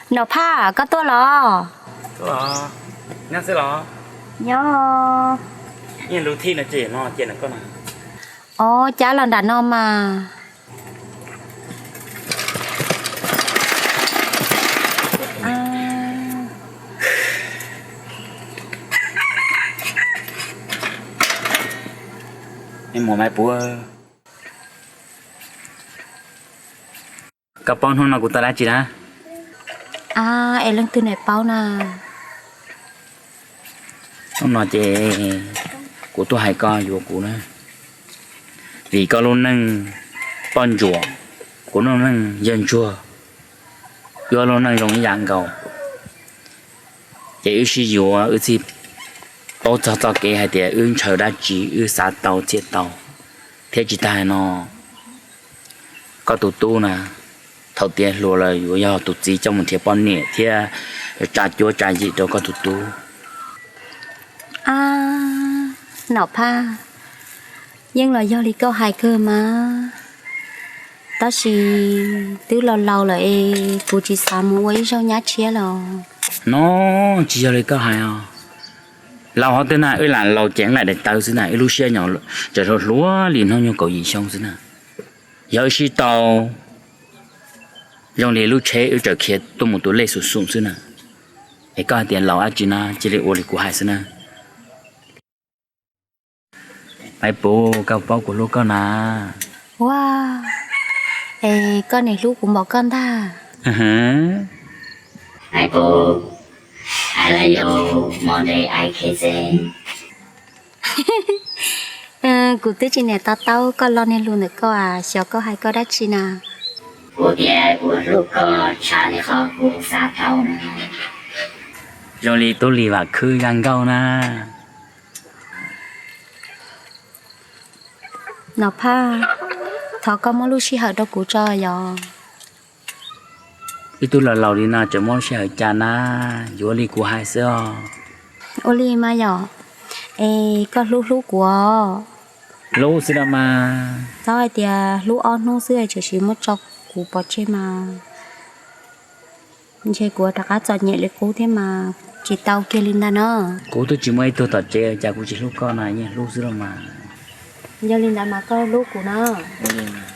Nom Phaj, koj tuaj los? Nyob xwb los? Nyob. Ib lub thij no ces no ces koj na. Os, cab los nram no mas. Muam Maiv Puv, koj paub hnub no kuv tau dab tsi na? A, es leej twg niam paub na? Hnub no ces kuv tuaj hais koj yuav kuv na, vim koj lub neej poj ntsuam, kuv lub neej yawg ntsuag, wb lub neej zoo ib yam nkaus. Ces wb sib yuav, wb thiaj paub txog txoj kev hais tias wb ntshaw dab tsi wb xav tau thiaj tau. Thiab tsis tas hais no, koj tus tub na, thaum tiav hluas lawm yuav yog tus txiv coj mus nrhiav poj niam thiab tsa cuab tsa yig rau koj tus tub. A, Nom Phaj, yeej los yog li koj hais kawg mas, tab sis twb laus laus lawm es kuv tsis xav mus ua ib zaug nyab tshiab los. No, tsis yog li koj hais os. Laus hov twg na, wb lam laus ces laim daim tawv xwb na, wb lub siab nyob tseem hluas hluas li hnub nyoog kaum yim xyoo xwb na. Yog wb sib tau zoo li lub tsheb wb txawm khiav tuaj mus tus lej xum xum xwb na. Es koj hais tias laus dab tsi na, cia li ua li kuv hais xwb na. Maiv Puv, koj paub kuv hlub koj na. Ua, es koj niam hlub kuv npaum koj ntag. Maiv Puv, I love you more than I can say. Kuv twb tsis niam to taub koj lo niag lus ntawm koj as, xyov koj hais koj dab tsi na. Kuv tias kuv hlub koj tshaj li qhov kuv xav tau na. Zoo li tub lis vam khwb zaj nkauj na. Nom Phaj, thov koj muab lub sij hawm rau kuv tso yom. Ib tug laus laus li no tseem muab lub sij hawm cas na, yuav li kuv hais xwb os. Ua li mas yom, es koj hlub hlub kuv os. Hlub xwb no mas. Txhob hais tias hlub ob hnub xwb es tseem sim muab tso kuv pov tseg mas. Ntshe kuv rov qab txom nyem li qub thiab mas tsis tau kiag li ntag na. Kuv twb tsis muaj ib tug tom tsev cas kuv tsis hlub koj na, yeej hlub xwb los mas. Yog li ntawd mas koj hlub kuv na. Ua li mas.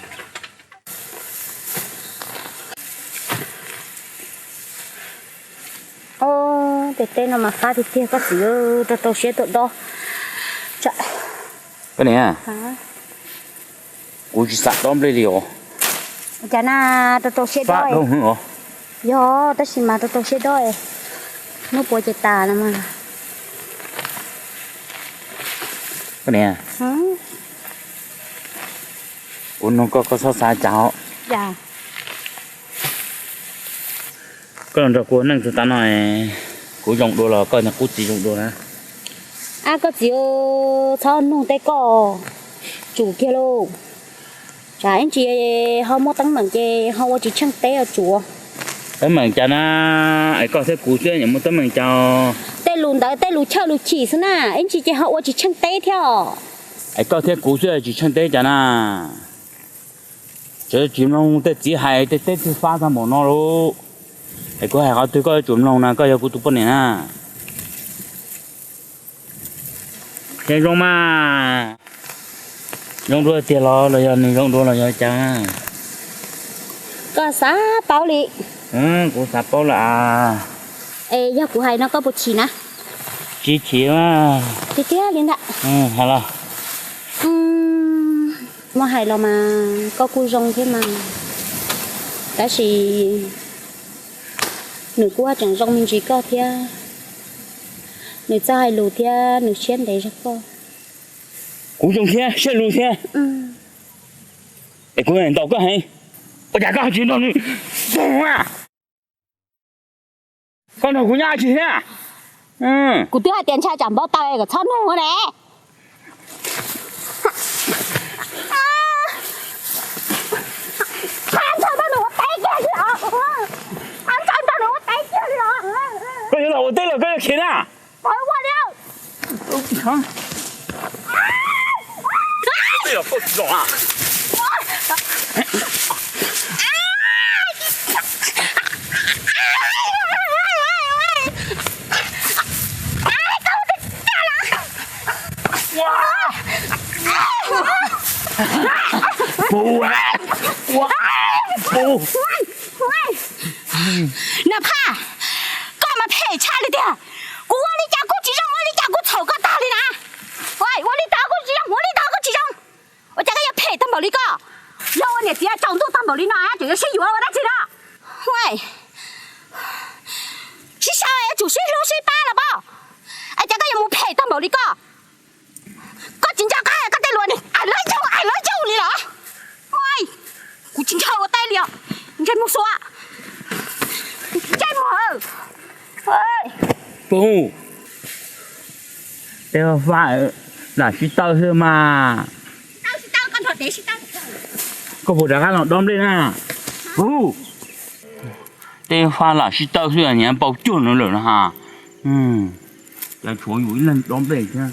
Tes teb no mas qab tiag tiag koj txiv, rau rau siab tuaj dob. Koj niam, kuv tsis xav dob nplej li os. Cas na, rau rau siab dob. Yog, tab sis mas rau rau siab dob, hnub puav ces tas no mas. Koj niam, kuv nug koj, koj txhob xav cas os. Koj los nrog kuv ua neej txog tav no, kuv zoo dua los koj niag qub txiv zoo dua na? Ab koj txiv, txhob nug tej koj, tsum kiag lauj. Tsam ib ntsis ho muaj teeb meem ces ho ua tsis tsheej teb os tsum. Teeb meem cas na? Es koj thiab kuv xwb, nyiam muaj teeb meem cas? Tej lus ntawd tej lus chawj lus chim xwb na, ib ntsis ces ho ua tsis tsheej teb thiab os. Es koj thiab kuv xwb tsis tsheej teb cas na? Tseem tsis mloog tej txiv hais, tej teb twg fab tag npaum no lauj. Es kuv hais qhov twg koj yuav tsum mloog na, koj yog kuv tus poj niam na. Ces zoo mas, zoo dua tiag los los yog nws zoo dua los yog cas? Koj xav paub li. Kuv xav paub lawm as. Es yog kuv hais no koj puas chim na? Tsis chim. Tiag tiag li ntag. Hais los. Muab hais los mas koj kuj zoo thiab mas, tab sis nws kuj tseem zoo me ntsis koj thiab. Nws txawj hais lus thiab nws siab ntev zog koj. Kuv zoo thiab siab lug thiab. Es kuv ntaus koj heev. Ua cas koj tsis nrog nws? Koj nrog kuv nyob tsis thiab? Kuv twb hais tias ntshai tsam npau taws kom txhob nug ne. Koj yuav los ua teb los koj yuav khiav na? Pum, pum. Nas Phaj, koj mas phem tshaj li tiag. Kuv ua li cas kuj tsis zoo, ua li cas kuj txhaum koj tag li na. Ua li ntawd kuj tsis zoo, ua li ntawd kuj tsis zoo. Ua cas koj yuav phem tag npaum li koj? Yog ua niam txiv tsaus ntuj tag npaum li no, tseem yuav sib yuav ua dab tsi no? Sib sab yuav tsum sib hlub sib pab los pob. Es cas koj yuav mus phem tag npaum li koj? Koj tsis nco qab koj tej lus ne, I love you, I love you li los? Kuv tsis nco ua teb li os. Ntsej muag xuav, ntsej muag. Pum, tej faj lam sib tawj xwb mas. Koj puas rov qab los dob nplej na? Pum, tej faj lam sib tawj xwb, nyiam npau cuag no lawm na ha. Ces tshuav yus ib leeg dob nplej thiab.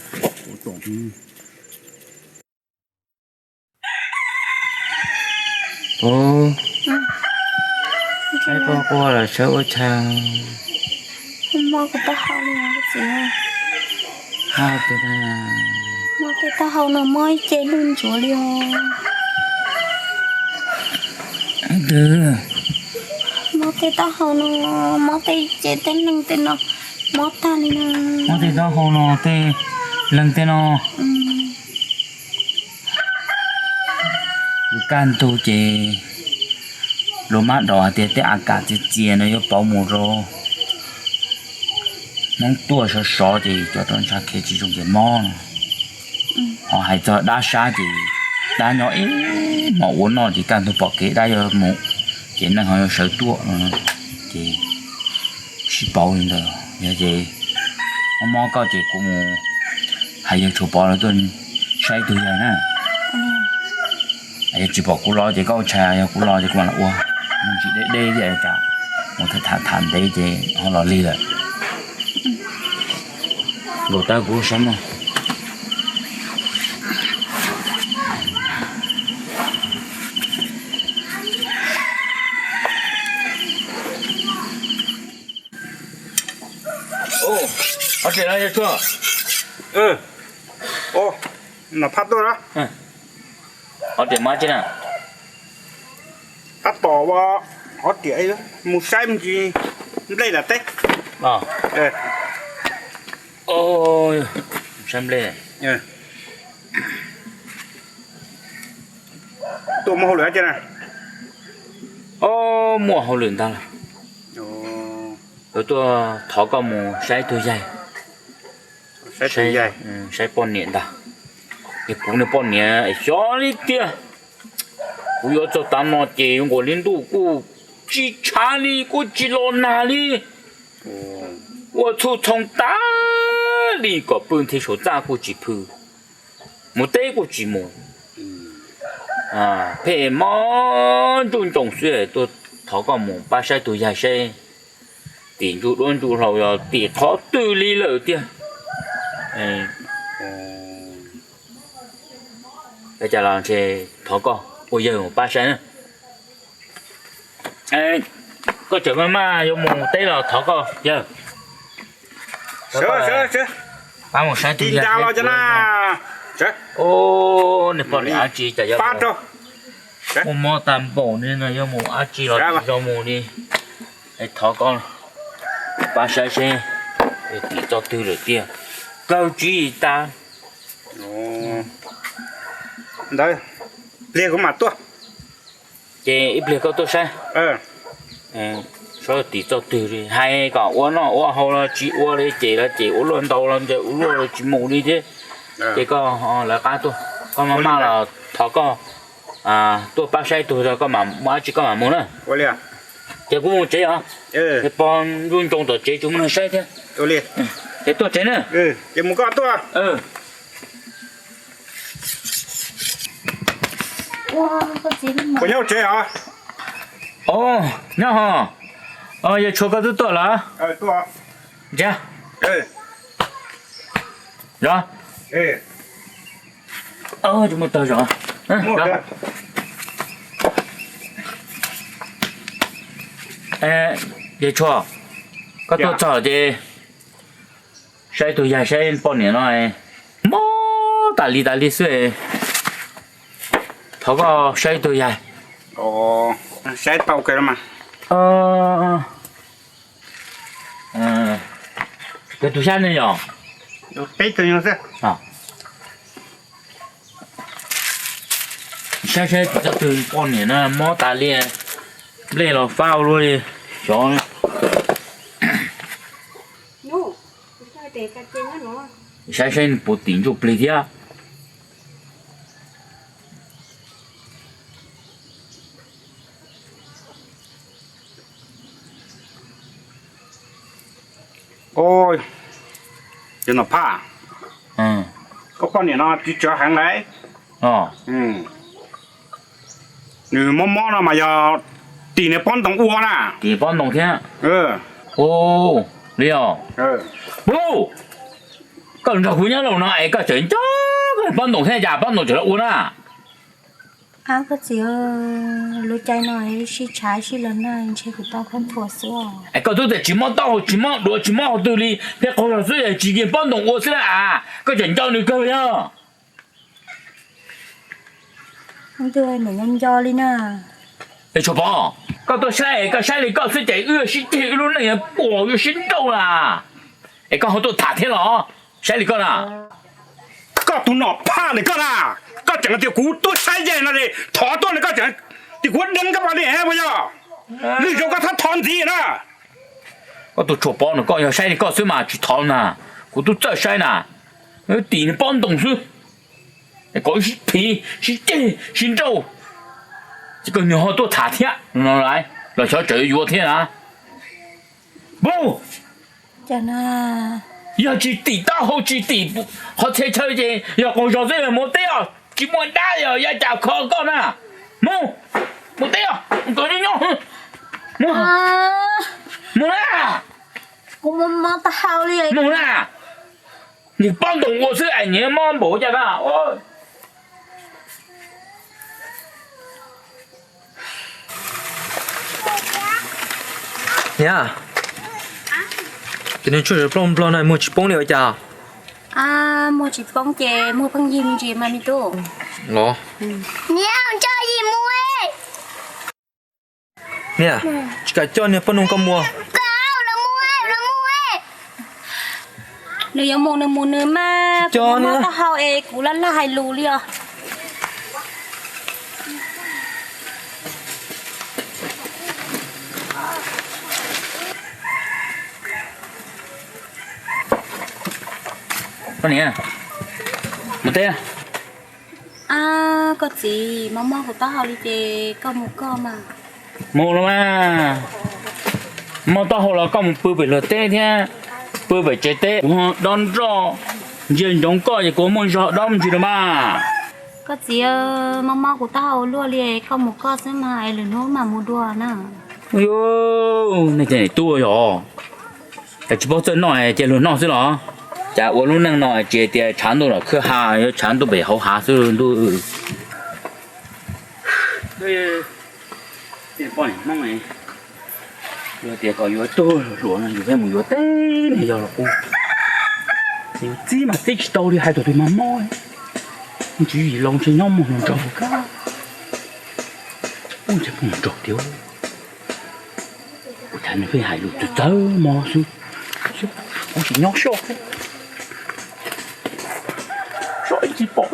Ub, saib koj quaj los saib ua cas. Mob kuv taub hau li os txiv. Mob tej taub hau no mob ib ce lwj ntsuav li os. Twb mob tej taub hau no, mob tej ce tej leeg tej no, mob tag li no. Mob tej taub hau no tej leeg tej no. Lub kaj ntug ces luag mab dov hais tias tej a kam txias txias no yuav pauv mus rau Hmoob tuaj sov sov ces cov rau ntsha khiav tsis zoo ces mob no. Ho hais txog dab sab ces dab nyob ib hmos ua noj ces kaj ntug pom kev dab yuav mus ces neeg ho yuav sawv tuaj no ces sib pauv li ntawd. Yog ces mob mob koj ces kuv mus hais yawg Tshuav Pov lawv tuaj saib ib tug yaig na. Yog tsis pom kuv los ces koj ua tshais, yog kuv los ces kuv mam los ua. Mus tsis deb deb thiab cas, mus tham tham ntev ces ho los lig lawm. Nkaum tawb kuv saib mog. Ob tiam no yog tuaj. Nom Phaj tuaj na. Ob tiam mas tsi na. Tab tom ua ob tiam mus saib me ntsis nplej nram teb. Saib nplej. Tuaj muaj hauj lwm tsi na? Muaj hauj lwm ntag. Tuaj thov koj mus saib tug yaig, saib poj niam ntag. Es kuv niag poj niam xyov li tiag, kuv yuav txog tav no ces nquas li ntuj kuj tsis tshav li, kuj tsis los nag li. Ua txhuj txhoo tas li kom pw thiab, suav txaj kuj tsis phw, mus teb kuj tsis mus. Pheej mob nruj ntsoos xwb, tuaj thov koj mus pab saib tug yaig saib tim ntsuj duab ntsuj hlauv yog tim qhov twg li lawm tiag. Cas los ntshe thov koj ua yawg mus pab saib na. Koj tseem maj maj yuav mus teb los thov koj yawg, pab mus saib tug yaig. Niag poj niam dab tsi cas yuav muaj mob tag npaum li no, yuav mus dab tsi los tsis zoo mus li. Thov koj pab saib seb tim txoj twg lawm tiag, kawg tsis tas. Ntawd pliag kuv mam tuaj. Ces ib pliag koj tuaj saib, saib tim txoj twg li, hais kom ua noj ua haus los tsis ua li, ces los ces ua luaj ntau los ncaws ua luaj los tsis mus li thiab. Ces koj lawv qab tuaj, koj maj maj los thov koj tuaj pab saib tug, koj mam muaj dab tsi koj mam mus na. Ces kuv mus tsev os, es pog nruj ntsoos tom tsev tsis muaj neeg saib thiab. Ces tuaj tsev na. Puas nyob tsev os? Nyob ho. Yawg Tshuav koj twb tuaj lawm? Ntsia. Zov. Tsis muaj tawg zov. Yawg Tshuav, koj tuaj txog ces saib tug yaig saib poj niam no mob tas li tas li xwb. Thov koj saib tug yag. Saib tau kawg mas. Kawg tug saib ne yog? Peb tug xwb. Saib saib tug poj niam no mob tas li, nplej los fab ua luaj li xyov. Saib saib nws puas tim ntsuj plig thiab. Yog Nom Phaj, koj poj niam no tsis tsawg heev lauj. Nws mob mob no mas yog tim nws pob ntoos ua na. Tim pob ntoos thiab. Li os. Pub, koj nrog kuv nyob los no es koj tseem nco koj pob ntoos thiab cas pob ntoos tseem los ua na. Koj txiv, lub caij no sib tshav sib los nag ntshe kuv tau khaub thuas xwb. Es koj twb tias tsis mob taub hau tsis mob duav tsis mob hauv twg li, pheej qaug zog xwb es tsis yeej pob ntoos ua xwb na. Koj tseem nco nws kawg yog? Nco li na. Es Tshuas Pov, koj tuaj saib koj saib li koj xwb ces wb yuav sib ceg wb lub neej yuav puas yuav sib nrauj na. Es koj ho tuaj tham thiab los saib li koj na. Koj tus Nom Phaj ntawm koj na, koj tseem tias kuv tuaj saib yag no li, thov tuaj li koj tseem tias kuv deev koj poj niam puas yog? Lwm zaus koj txhob thov ntxiv na. Koj tus Tshuas Pov no koj yog saib li koj xwb mas tsis thov na, kuv twb txawj saib na. Tim nws pob ntoos xwb, kom wb sib phiv sib ceg sib nrauj, ces koj niag ho tuaj tham thiab no los xyov tseem yuav thiab na. Pub, yog tsis tim taub hau tsis tim qhov txhia chaw ces yog qaug zog xwb, mus teb os, tsis muaj dab yog yav cas kho koj na. Mus, mus teb os, kom nyob nyob. Mus na, mus na. Nim pob ntoos ua xwb es nim mob npaum cas na. Niam, tus niag tshuaj zam plaub nplog no muag tsis poob li ua cas? Muag tsis poob ces muag pheej yig me ntsis mas me tub. Los, niam, tsis kam coj niag poj noog koj mus. Nws yuav mus nws mus nws mas, kuv mob taub hau es kuv laj laj hais lus li os. Koj niam, mus teb. Koj txiv, mob mob kuv taub hau li ces koj mus koj mas. Mus los mas, mob taub hau los koj mus pw pem luag teb thiab, pw pem tsev teb, kuv dob nroj ntsia ntsoov koj ces kuv muaj zog dob me ntsis los mas. Koj txiv, mob mob kuv taub hau luaj li, koj mus koj xwb mas es lwm hnub mam mus dua na. Yus, nej cov niam tub yog, cas tsis paub txawj noj ces luag noj xwb los? Cas ua lub neej no tsis tias tshav ntuj los khwb ha, yuav tshav ntuj pem hauv hav xwb ntuj. Poj niam Hmoob, yog tias kom yuav tuag hluas no yus pheej mus yuav teb niag yog los qub. Yus txib mas txib tsis tau li, hais tus twg mas mob. Ntsis yim laus ntshe nyob muag hluas nraug kab. Ub, ntshe muag hluas nraug tiag. Kuv tham nws pheej hais lus txawv txawv mog xwb. Kuv tsis nyob soj, soj ib tsis pom.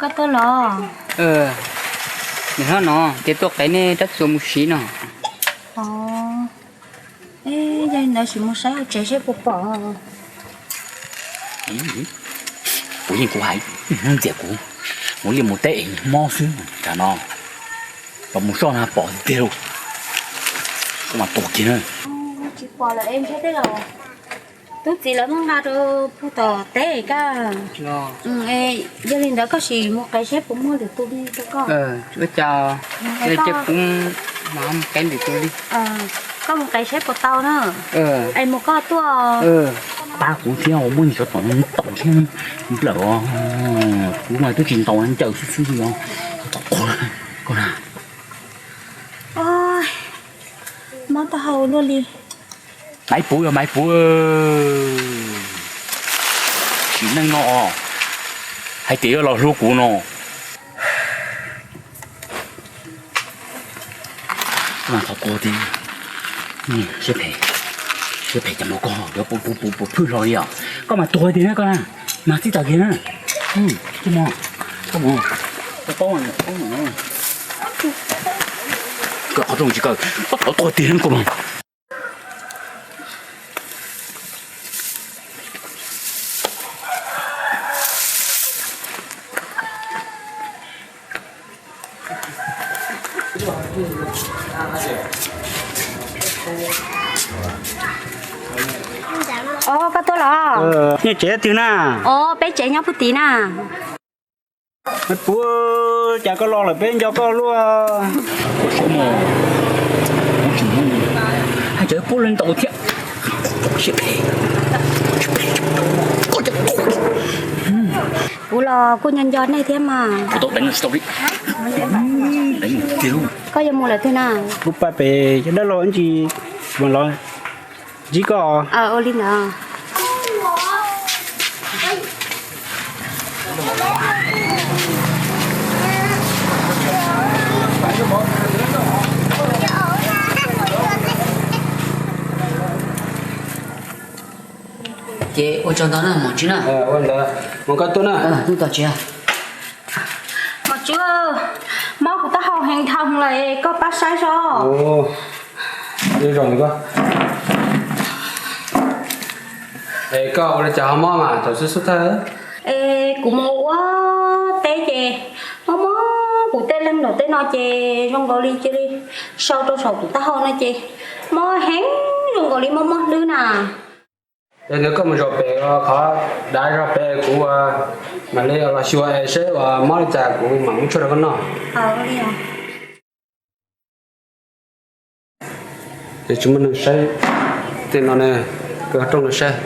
Koj tuaj los? Nws hlob no ces tuaj qev nej rab txuas mus siv no. Yog li ntawd sim mus saib hauv tsev seb puas pom. Kuv yeej kuv hais, ntxias kuv, kuv li mus teb es mob xwb, tam no los mus soj na pom tiag lauj. Kuv mas tuag kiag na. Tsis pom lawm es ntshe tej zaum Tub txiv lawv muab nqa rau puag tom teb koj. Yog li ntawd koj sim mus qev seb puas muaj lwm tus li rau koj. Ua cas, ces kuv mam mus qev lwm tus li. Koj mus qev seb puas tau na. Es mus koj tuaj. Pab kuv thiab, muaj cov tom tom thiab nplawm os. Kuv mas twb tsis ntaus, ncaws xwb xwb li os. Mob taub hau luaj li. Maiv Puv, yog Maiv Puv. Sim neej no os, hais tias yuav los hlub kuv no. Koj mas qhov kua tiag, siab phem, siab phem cas mas koj yuav puas phwj hlo li os. Koj mas tuag tiag na koj na, mas txij tas kiag na. Koj mas, koj mas, koj paub, koj qhov rooj tsis kaw, koj tuag tiag na koj mas. Os, koj tuaj los? Nyob tsev twg na? Os, peb tsev nyob puag tid na. Maiv Puv, cas koj los lawm peb nco koj luaj. Koj saib mas, kuv tsis muaj, hais tsam pub leej ntau thiab. Kuv los kuj nco nco nej thiab mas. Koj yuav mus lawm twg na? Kuv pab pem cov dab laug ntsis mas los ntsib koj. Ua li ntawd. Ces ua tsaug ntau na Maum Tswb na. Ua ntawd, mus koj tuaj na. Tus tom tsis. Maum Tswb, mob kuv taub hau heev dhau lawm, koj pab saib zog. Zoo koj, es koj ua li cas ho mob mas thaum xub xub thawj? Es kuv mus ua teb ces mob mob kuv tej leeg nraum tej no ces zoo nkaus li cia li sau rau saum kuv taub hau no ces mob heev zoo nkaus li mob mob hlwb na. Es ntawd koj mus zaum pem qhov dav zog pem kuv mam li los xyuas es seb uas mob li cas kuv mam muab tshuaj rau koj noj. Ces tsis muaj neeg saib tej no ne, koj rooj no saib.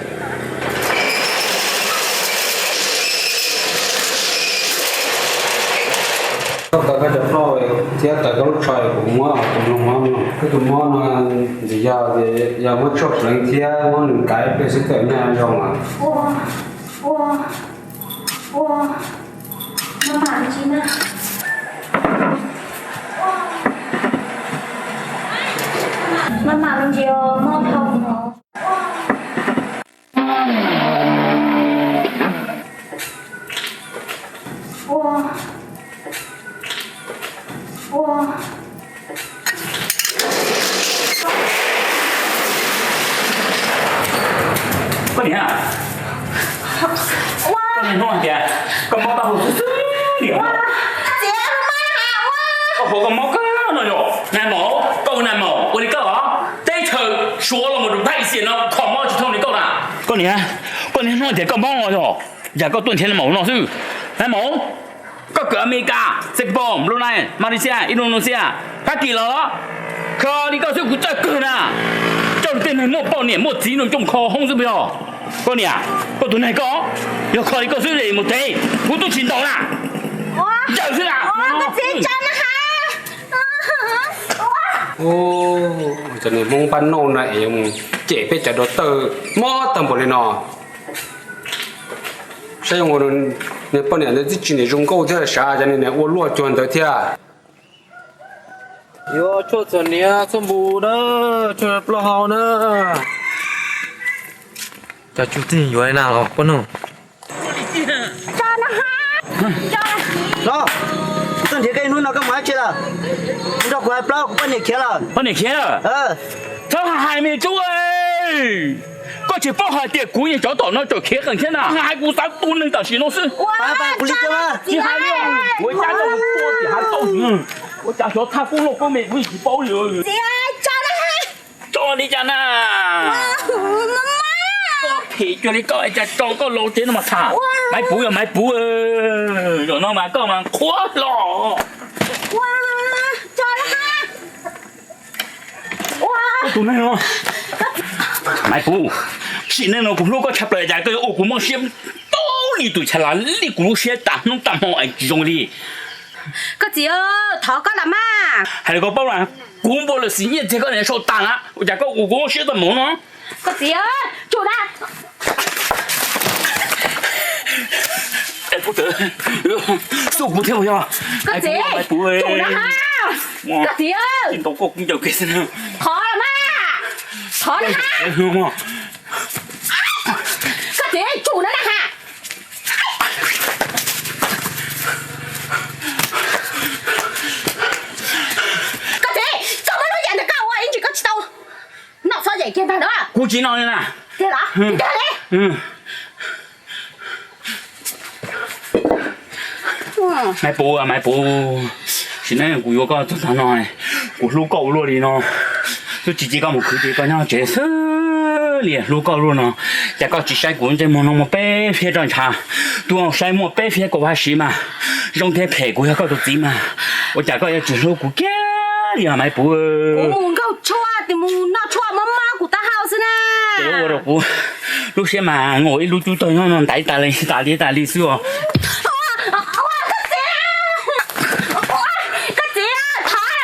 Koj taws koj cov plaub thiab taws koj lub tsho kuv muab tus mob no. Koj tus mob no ntxim yog, yog muab tshuaj pleev thiab muab nws kaiv pliag xwb tawm nyaj zoo mas. Maj mam me ntsis os, mob dhau no. Koj niam, koj niam hnub tias koj mob taub hau xwb xwb niam. Koj qhuav koj mob kawg no yog. Nais Maum, koj hu Nais Maum ua li koj os. Teb chaws Suav los mus rau Thaib Asia no kho mob tsis thooj li koj na. Koj niam, koj niam hnub tias koj mob no yog, yam koj tuaj nrhiav Nais Maum no xwb. Nais Maum, koj kawm Amelikas, Singapore, Brunei, Malaysia, Indonesia, Fab Kis los kho li koj xwb kuv txawj kawg na. Coj tej neeg muaj poj niam muaj txiv no coj mus kho hoob xwb puas yog? Koj niam, koj tus neeg koj, yog kho li koj xwb es mus tsev, kuv twb tsis ntaus na. Ntsaws xwb na. Cov niag Hmoob pab noj na es yuav mus cem peb cov dau tawj mob tag npaum li no. Saib zoo ua niag poj niam ntawd twb tsis niam zoo nkauj thiab, sav cov niag ua luaj cuag ntawd thiab. Yuav tshuaj txhuam hniav tshuaj npus na, tshuaj plaub hau na. Cas tsuj txig yuav li na los poj noog. Los, kuv tuaj nrhiav koj ib hnub no koj mus dab tsi lawm? Kuv nrog kuv hais plaub kuv poj niam khiav lawm. Poj niam khiav lawm? Txhob hais me tub, koj tsis paub hais tias kuv yeej cov tom no tseem khiav qees thiab na. Hais kuv xav tua neeg tam sim no xwb. Kuv li tsis hais li, kuv cab tau tua tias hais tau, ua cas xyov thaj kub loj kub me kuv yeej tsis paub li. Tso li cas na. Phem cuag li koj es cas tso koj los tsev no mas tham. Maiv Puv yog Maiv Puv, zaum no mas koj mas qhuav hlo. Tus neeg no, Maiv Puv, sim neej no kuv hlub koj tshaj plaws cas koj yuav ua kuv mob siab tau li tus chav las li kuv lub siab tas hnub tas hmo es tsis zoo li. Koj txiv, thov koj los mas. Hais li koj paub na, kuv npua lawm xis nyiaj txiag koj niam sau tas na, ua cas koj ua kuv mob siab tau mus no. Koj txiv, tsum na. Xub kuv thiab yog. Koj txiv, tsum na ha. Koj txiv, thov los mas. Thov na ha. Koj txiv, tsum na na ha. Koj txiv, koj muab lub yam ntawd koj ua ib ntsis koj tsis tau noj txhob yam kiag ntag na. Kuv tsis noj li na. Tiag los? Tiag li. Maiv Puv, Maiv Puv, sim neej kuv yuav koj txog tag no, kuv hlub koj ua luaj li no. Twb tsis cia koj mus khwv ces koj nyob tsev xwb li, hlub koj luaj no, cas koj tsis saib kuv ntsej muag no muaj peb fiab roj ntsha, twb saib muaj peb fiab kaum vaj siv mas zoo thiab phem kuv yog koj tus txiv mas, ua cas koj yuav tsis hlub kuv kiag li os Maiv Puv? Kuv mus nkaug tshuaj, mus noj tshuaj mob mob kuv taub hau xwb na. Ces ua rau kuv lub siab mas ua ib lub cub tag nyob no ntaiv tas li tas li tas li xwb os. Koj txiv, thov,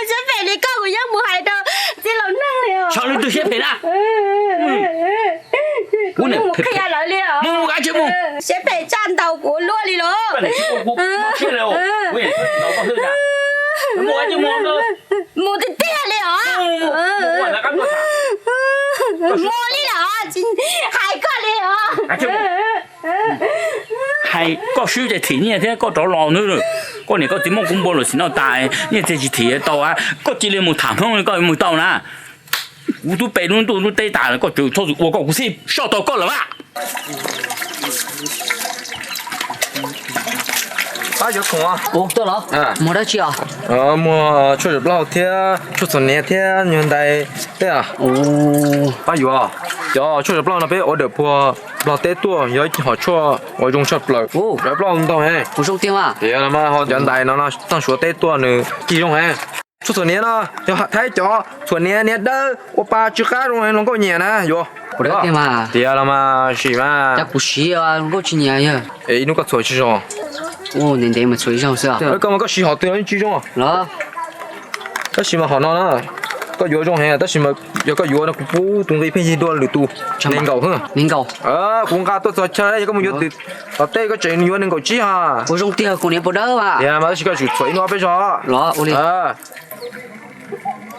siab phem li koj kuv yeej mus hais rau txiv laus neeg li os. Tso lub twg siab phem na. Kuv mus qhia lawv li os. Siab phem tshaj ntaus kuv luaj li los. Mus tiag tiag li os. Mus li los, hais koj li os. Hais koj swb ces thim nyiaj thiab koj rov los nawb. Koj niam koj txiv muab kuv npua lawm xim no tas, nyiaj txiag tsis thim tau, koj cia li mus tham Hmoob li koj mus tau na. Kuv twb pe lub ntuj lub teb tas, koj tseem txhob ua koj, kuv xij soj tau koj lawm mas. Pab yuav khoom. Ua tuaj los? Muag dab tsi os? Muag tshuaj zawm plaub thiab tshuaj txhuam hniav thiab nyuag ntais teb. Pab yuav. Cov tshuaj zawm plaub no peb ua dawm puag Nplog teb tuaj, yog ib hom tshuaj uas zoo tshaj plaws. Zawm plaub ntau heev. Tias cov ntais no txog Suav teb tuaj nws cig zoo heev. Tshuaj txhuam hniav no yog Thaib cov txhuam hniav, hniav dawb ua pa tsw qab zoo hluas nkauj nyiam na yuav. Tias los mas sim mas. Kuv siv nkauj tsis nyiam. Ib hnub koj txhuam tsis zoo. Ntev ntev mas txhuam ib zaug xwb. Koj mas koj siv hom twg los yeej tsis zoo. Tab sis mas hom no na, koj yuav zoo heev tab sis mas yog koj yuav no kuv pub tus nqi pheej yig dua lwm tus nees nkaum. Kuv nqa tuaj txog chaw yog koj mus yuav twm tom tej koj tseem yuav nees nkaum tsib ha. Ua zoo tiag kuv niam pau dawb mas. Tias mas tab sis koj tsum txhuam ib hnub ob peb zaug.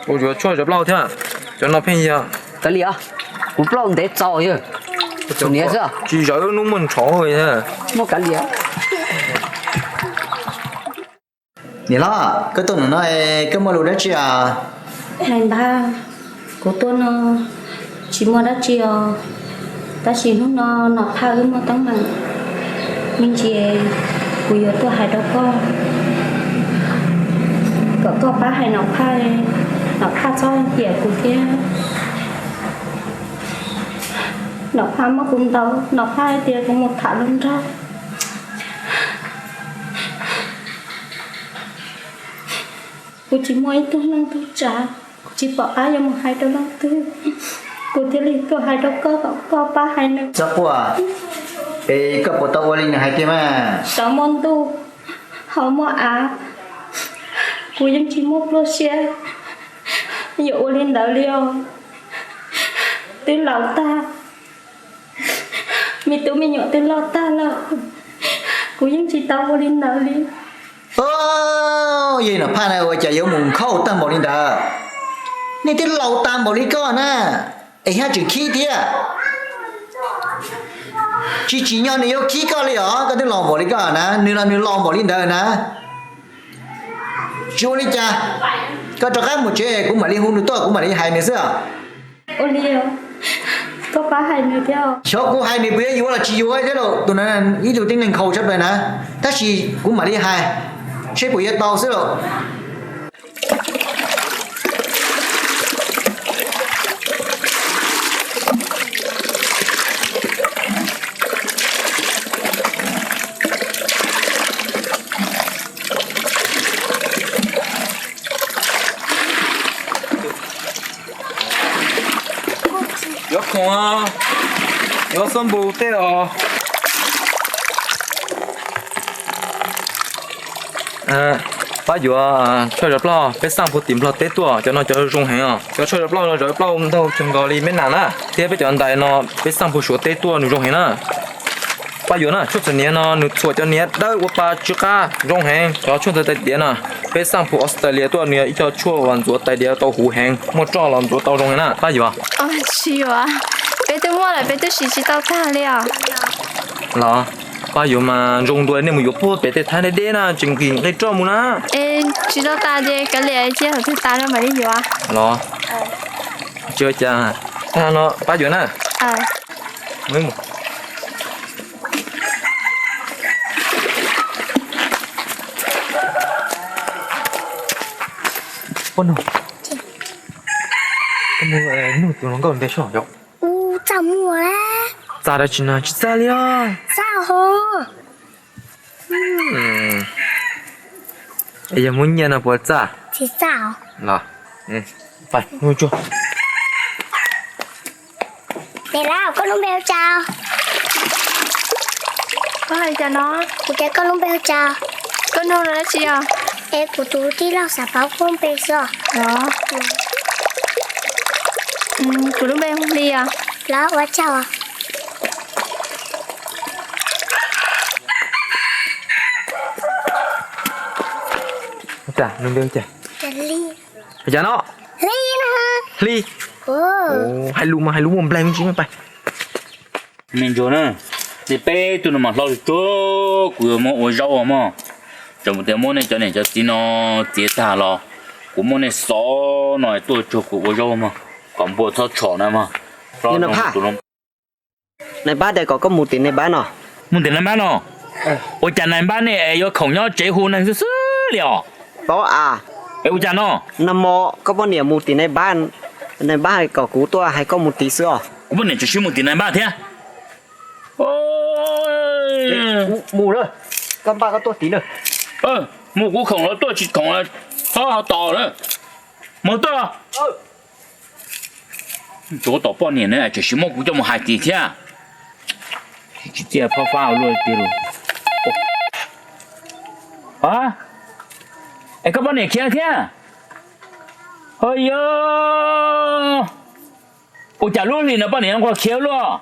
Ua yuav tshuaj zawm plaub thiab. Cov no pheej yog. Kav liam, kuv plaub ntev txaus yog. Txhuam hniav xwb. Tsis zawm hnub muaj ntshauv. Muaj kav liam. Niam hlob, koj tuaj ntawm no koj muaj lus dab tsi os? Npawg, kuv tuaj no tsis muaj dab tsi os, tab sis hnub no Nom Phaj wb muaj teeb meem me ntsis, kuv yuav tuaj hais rau koj kom koj pab hais Nom Phaj, Nom Phaj txhob hiam kuv thiab. Nom Phaj muab kuv ntaus, Nom Phaj hais tias kuv mus tham hluas nraug. Kuv tsis muaj ib tug neeg tub tsav, kuv tsis pom qab yuav mus hais rau leej twg, kuv thiaj li tuaj hais rau koj kom koj pab hais nws. Txhob quaj, es koj puas tau ua li nws hais tiag mas? Tau muaj ntuj ho muaj av, kuv yeej tsis muaj pluaj siab yuav ua li ntawd li os. Twb laus tag, me tub me nyuam twb loj tag lawm, kuv yeej tsis tau ua li ntawd li. Yog Nom Phaj na ua cas yuav mus nkhaus tag npaum li ntawd? Nej twb laus tag npaum li koj na, es thiaj tseem khib thiab. Tsis tsim nyog nws yuav khib koj li os, koj twb laus npaum li koj na, nws los nws laus npaum li ntawd na. Tsis ua li cas, koj rov qab mus tsev kuv mam li hu nws tuaj kuv mam li hais nws xwb. Xyov kuv hais nws puas yuav yuav los tsis yuav thiab lauj, tus no ib tug tib neeg nkhaus tshaj plaws na, tab sis kuv mam li hais seb puas yuav tau xwb lauj. Yuav khoom, yuav xab npus tej os. Pab yuav tshuaj zov plaub, peb xaj puag tim Nplog teb tuaj, cov no cov zoo heev os. Cov tshuaj zov plaub no zov plaub ntau kawg nkaus li me nas na, thiab peb cov ntais no peb xaj puag Suav teb tuaj, nws zoo heev na. Pab yuav na, tshuaj txhuam hniav no nws txhuam cov hniav dawb ua pa tsw qab zoo heev. Cov tshuaj ntxuav tais diav no peb xaj puag Australia tuaj, nws yog ib co tshuaj uas ntxuav tais diav tau huv heev, muaj roj los ntxuav tau zoo heev na. Pab yuav? Tsis yuav, peb twb muaj lawm, peb twb siv tsis tau tag li os. Los, pab yuav mas zoo dua nej mus yuav puag pem tej thaib deb deb na, tseem nqhis nqi roj mus na. Es tsis tau tas ces kav liam, cia thaum twg tas no mam li yuav. Los, tsis ua cas, tag no pab yuav na. Poj noog, koj mus nug tus hluas nkauj ntawd soj yom. Ub, txaj muag. Txaj dab tsi no tsis txaj li os. Txaj ho. Yog muab nyiaj no puas txaj? Tsis txaj os. Los, pais nug tsuag. Niam laus, koj lub npe hu cas? Koj hais cas no? Kuv tias koj lub npe hu cas? Koj nug dab tsi os? Es kuv tus tij laug xav paub koj lub npe xwb os. Kuv lub npe hu Hli os. Los ua tsaug. Nws npe hu cas? Hli. Hais cas no? Hli. Hli. Hais lus mas hais lus muaj nplaig me ntsis na pais. Me ntsuag na, nej peb tug no mas hlob tsuag, kuv yuav muab ua zaub mog. Tseem tias muab nej cov niam cov txiv no txiav tag los kuv muab nej xov no tuaj tsuag kuv ua zaub mog, kom npua txhob tshom na mog. Nais npab tias kom koj mus tim nais npab no. Mus tim nais npab no? Ua cas nais npab nej yuav khoom nyob tsev hu neeg xwb xwb li os? Paub as. Es ua cas no? Nag hmo koj poj niam mus tim nais npab, nais npab hais kom kuv tuaj hais koj mus tim xwb os. Kuv poj niam tseem sib mus tim nais npab thiab. Mus na, koj npaj koj tuaj tid na. Mus kuv khoom los tuaj, tsis khoom los txhob tos na. Mus tuaj. Tsuav tom poj niam na, tseem sib muab kuv coj mus hais tim thiab. Tsis txiaj phob fab ua luaj tiag li. Es koj poj niam khiav thiab? Ho yog, ua cas lub hlis no poj niam nquag khiav luaj?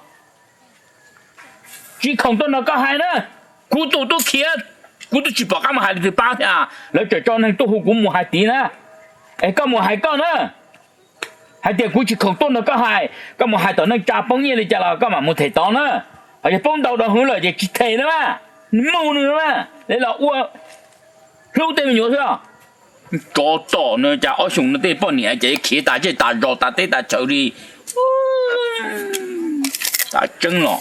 Tsis khoom tuaj nrog koj hais na. Kuv tus tub khiav, kuv twb tsis pom qab mus hais li twg pab thiab, lawv tseem tso neeg tuaj hu kuv mus hais tid na. Es koj mus hais koj na, hais tias kuv tsis khoom tuaj nrog koj hais, koj mus hais tom neej tsa poob nyiaj li cas los koj mam mus them tod na. Ho yog poob ntau dua hwv lawm ces tsis them na, mus nws na, los ua hlub tej me nyuam xwb. Tsov tom no cas ob xyoos no tej poj niam ces khiav tas zej tas zos tas teb tas chaw li. Tas tseeb los,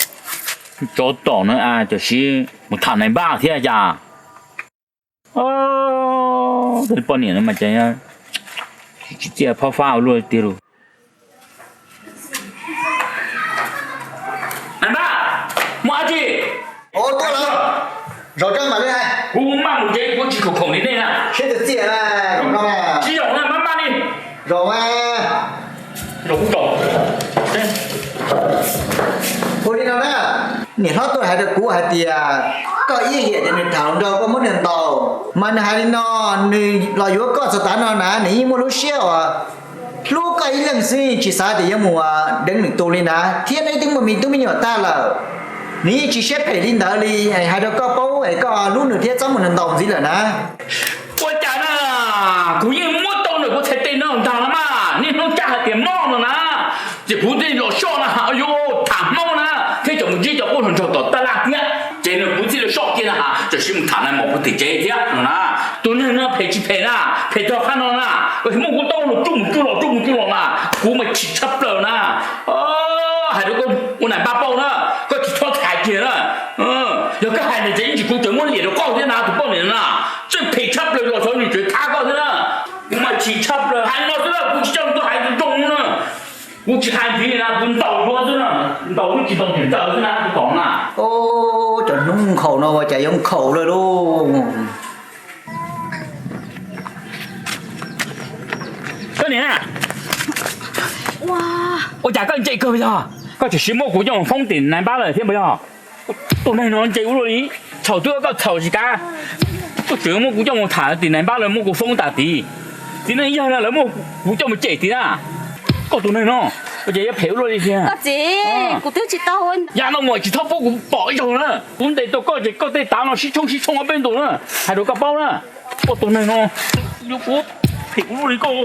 tsov tom no cas sib mus tham nais npab thiab cas. Poj niam no mas cas tsis txiaj phob fab ua luaj tiag lauj. Nais npab, muaj dab tsi? Tuaj lawm. Zaum no mam li hais. Kuv maj mus tsev, kuv tsis khoom khoom li nej na. Siab txias txias na, zaum no na. Tsis zaum na, maj maj li. Zaum mas. Zaum kuv zaum. Ua li no na, niam hlob tuaj hais rau kuv hais tias koj ib yam tias nws tham hluas nraug koj muab nws ntaus, mas nws hais li no, nws los yuav koj txog tav no na, nws yeej muaj lub siab uas hlub koj ib leeg xwb, tsis xav tias yuav mus deev nws tus li na, thiab nws twb muaj me tub me nyuam tag lawm. Nws yeej tsis siab phem li ntawd li, hais rau koj paub es koj hlub nws thiab txhob mus ntaus ntxiv lawm na. Ua cas na, kuv yeej muab tau ntawm kuv txhais tes no ntag na mas, niaj hnub tsaj hais tias mob no na, ces kuv thiaj los soj na, yuav tham Hmoob na, thiab cov mus ntsib cov qub hluas nraug tom tab laj thiab, ces nws kuv thiaj li soj kiag na, tam sim mus tham nais maum puag tim tsev thiab no na. Tus neeg no phem tsis phem na, phem txog qhov no na, muab kuv tau los tsuj mus tsuj los tsuj mus tsuj los na, kuv mas chim tshaj plaws na. Hais rau koj ua nais npab paub na, koj tsis txhob tham kiag na. Yog koj hais ntawd ces ib ntsis kuv tseem muab liam rau koj thiab na, tus poj niam na, tseem phem tshaj plaws los xyov nws tseem thab koj thiab na. Kuv mas Kuv tsis hais ntxiv na, kuv ntaus dua xwb na, ntaus lub tsis tau ntawm ntawd xwb na, kuv kom na. Cov hnub nkhaus no ua cas yuav nkhaus lawm lauj. Koj niam, ua cas koj ntse kawg yog? Koj tseem siv muab kuv coj mus foob tim nais npab lawm thiab puas yog? Tus neeg no ntse ua luaj li, txhaum twb koj txhaum tsis kav, koj tseem muab kuv coj mus tham tim nais npab lawv muab kuv foob tas tid. Txiv neej yawg no lawv muab kuv coj mus cem tid na. Koj tus neeg no, koj ces yuav phem ua luaj li thiab. Koj txiv, kuv twb tsis tau. Yam no muam tsis txhob pub kuv pom ib zaug na. Kuv ntes tau koj ces koj tej tav no sib tshoob sib tshoob ob peb ntus na. Hais rau koj paub na. Koj tus neeg no, yuav kuv phem ua luaj li koj.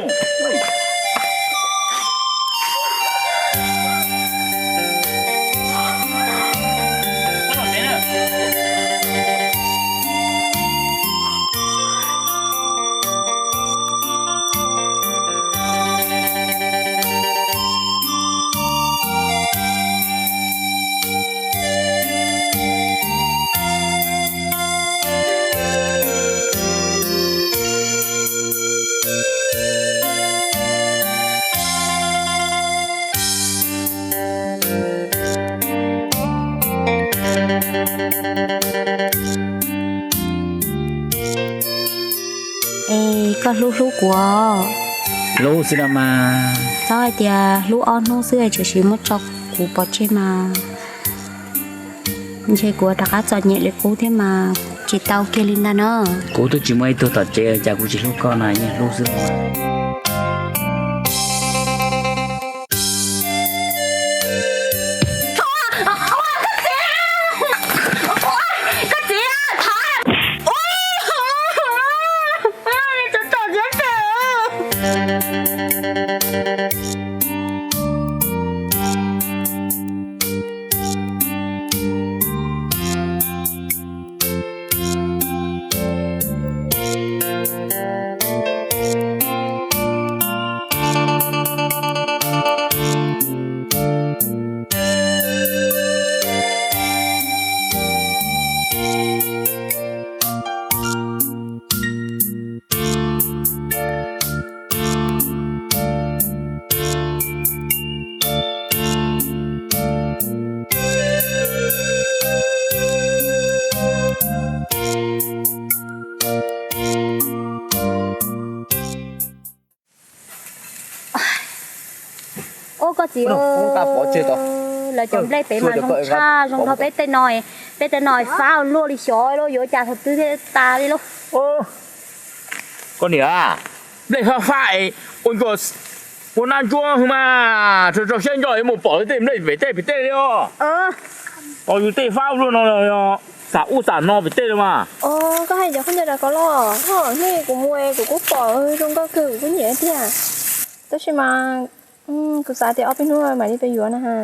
Es koj hlub hlub kuv os? Hlub xwb no mas. Txhob hais tias hlub ob hnub xwb tseem siv muab tso kuv pov tseg mas, ntshe kuv rov qab txom nyem li qub thiab mas tsis tau kiag li ntag no. Kuv twb tsis muaj ib tug tom tsev, cas kuv tsis hlub koj na, yeej hlub xwb. Ua koj txiv, lawv cov nplej pem mas zoo tshaj, zoo nrog peb tej no, peb tej no fab luaj li xyov lauj, yuav cas thaum twg thiaj tas li lauj. Koj niam, nplej fab fab es ua ncua, ua nab ntsuab hwv mas, tso siab ntso yuav mus pom tej nplej pem tej pem tej li os. Os, yus tej fab luaj no, xam ub xam no pem tej li mas. Koj hais cov khaub ncaws ko los, thaum hnub kuv mus kuv kuj pom zoo nkauj kawg, kuv kuj nyiam tiag. Tab sis mas kuv xav tias ob peb hnub mam li pes yuav na ha.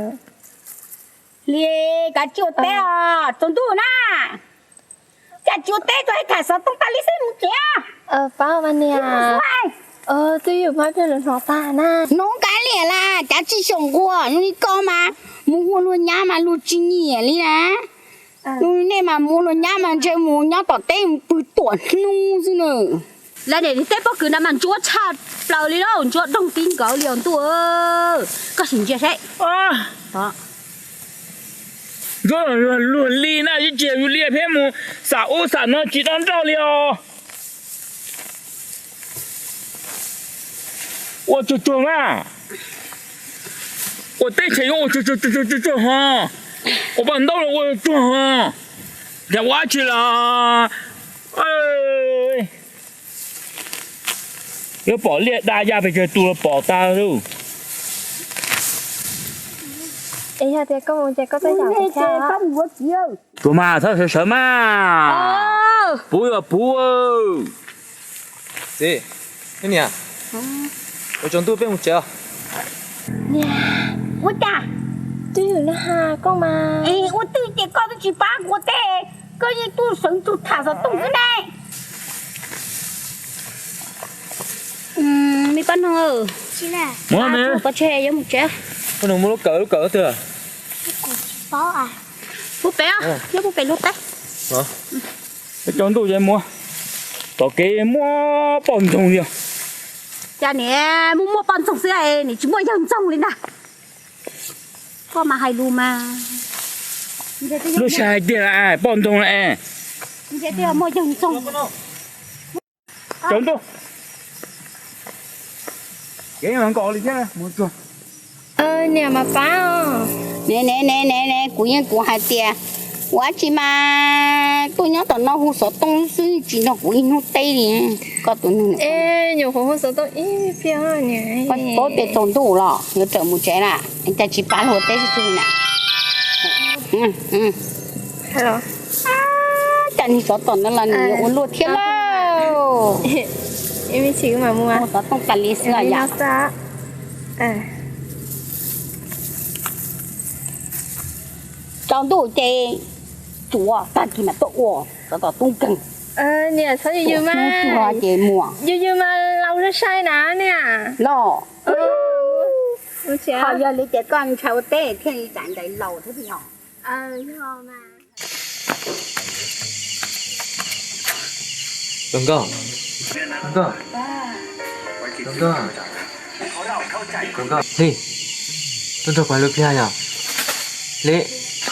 Li, kav tsij ua teb os, tsaus ntuj na. Cas tsis ua teb, tsuas tham xov tooj tas li xwb, mus tsev. Pab mas niam, twb yog pab peb lus hnov tag na. Hnov kav liam las, kav tsij xyaum nquag, zoo li koj mas mus ua luag nyab mas luag tsis nyiam li na. Nej mas mus ua luag nyab mas ntshe mus nyob tom teb mus pw tuam hnub xwb na. Lawv niam teb pob kws na mas ntsuab tshaj plaws li lauj, ntsuab doog tib nkaus li os ntuj. Koj sim ntsia seb. Ntsuab luag li na, tsis yog yus li peb mus xam ub xam no tsis dob nrauj li os. Ua tsuag tsuag mas. Ua teb chaws yuav ua tsuag tsuag tsuag tsuag ho. Ua paj ntaub los ua tsuag ho. Cas ua dab tsi los. Yuav pom liaj da ya pes tsawg tus los pom tag lauj. Es yog tias koj mus ces koj peb yam ua cas? Tsuas mas txhob sawv sawv mas. Puv yuav puv. Txiv, niam, ua tsaus ntuj peb mus tsev os. Niam, ua cas? Twj ywm na has koj mas. Es ua twj ces koj twb tsis pab kuv ua teb, koj yeej tuaj sawv ntsug tham xov tooj xwb ne. Me pab noog, pov tseg yuav mus tsev. Pub pem, yuav pub pem luag teb. Cov ntuj ces muaj, tom kev muaj poj ntxoog li. Cas niam muaj muaj poj ntxoog xwb, niam tsis muaj yawg ntxoog li ntag. Koj mas hais lus mas. Lub sij hais tiag, poj ntxoog na. Cov ntuj. Kev nkaus li thiab mus tsuag. Niam mas pab. Ne ne ne ne ne, kuv yeej kuv hais tias ua dab tsi mas tuaj nyob tom no hu xov tooj xwb tsis nrog kuv ib hnub teb li. Koj tus neeg, nyuam qhuav hu xov tooj ib pliag. Koj paub tias tsaus ntuj los yuav rawm mus tsev na, cas tsis pab luag teb xwb na. Cas nig xov tooj no los nws yuav ua luaj thiab lauj. Hu xov tooj tas li xwb yom. Tsaus ntuj ces tsuav tag kis mas tuaj ua xov tooj tub nkeeg. Niam txhob yws yws mas, yws yws mas laus sai sai na niam. Los, ho yog li ces koj ntshai ua teb thiaj li tam ntais laus thiab yog. Nkauj, nkauj, nkauj, nkauj, Hli, tuaj nrog kuv hais lus pliag yom. Hli,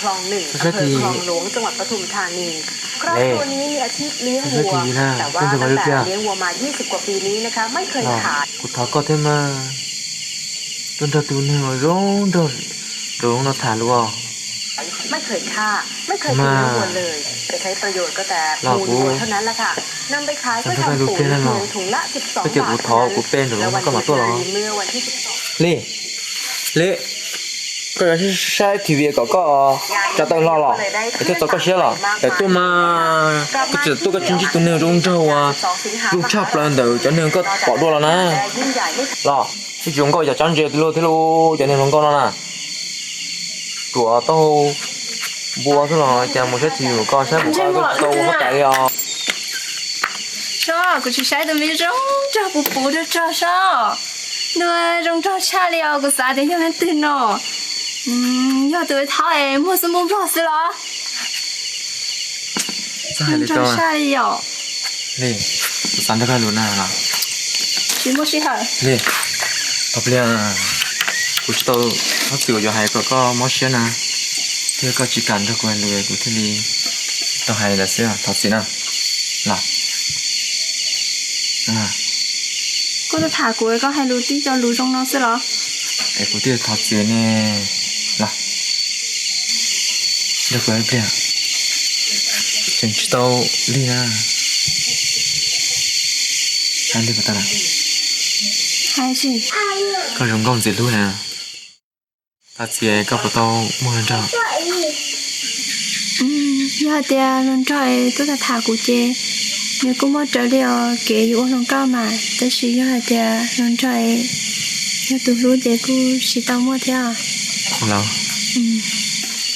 koj saib Hli, Hli, koj saib Hli na, tuaj nrog kuv hais lus pliag. Kuv thov koj thiab mas, tuaj nrog tus neeg uas zoo nraug nraug no tham lus os. Mas los kuv, tuaj nrog koj hais lus pliag na los, koj cia kuv thov kuv pe nraum zoov no koj mam tuaj los. Hli, Hli, koj yuav saib T V kom koj tsa tau hlo los es thiaj txaus koj siab los. Tawm tuaj mas koj tsis tawm tuaj koj tsis ntsib tus neeg zoo nraug uas zoo tshaj plaws ntawm cov neeg koj pom dua los na. Los, tsis zoo nkauj yog tsob ntses luaj thiab lauj, cov neeg hluas nkauj no na. Ruam tau npua xwb los cas mus saib T V koj saib mus koj tsis tau ua huab tais li os. Sob, kuv tsis saib tus me zoo nraug puv puv rog rog sob. Nws zoo nraug tshaj li os, kuv xav tias yog leej twg no. Yog tus thaub es muag xub npub nplog xwb los. Zoo nraug tshaj li yom. Li, kuv xav nrog koj lus na los. Tsis muaj sij hawm. Li, tau pliag, kuv tsis tau, txhob txwm yuav hais kom koj mob siab na. Thiab koj tsis kam nrog kuv hais lus kuv thiaj li tau hais li ntawd xwb, thov txim na. Los. Koj tuaj tham kuv koj hais lus tib co lus zoo no xwb los? Es kuv thiaj thov txim ne. Los, nrog kuv hais pliag, tseem tsis tau lig na. Hais li puas tau na? Hais tsis. Koj zoo nkauj ntxim hlub na. Thov txim koj puas tau muaj hluas nraug? Yog hais tias hluas nraug es tuaj tham tham kuv ces nws kuj muaj raws li os, kev yus ua hluas nkauj mas, tab sis yog hais tias hluas nraug es yog tus hlub ces kuj tsis tau muaj thiab. Los,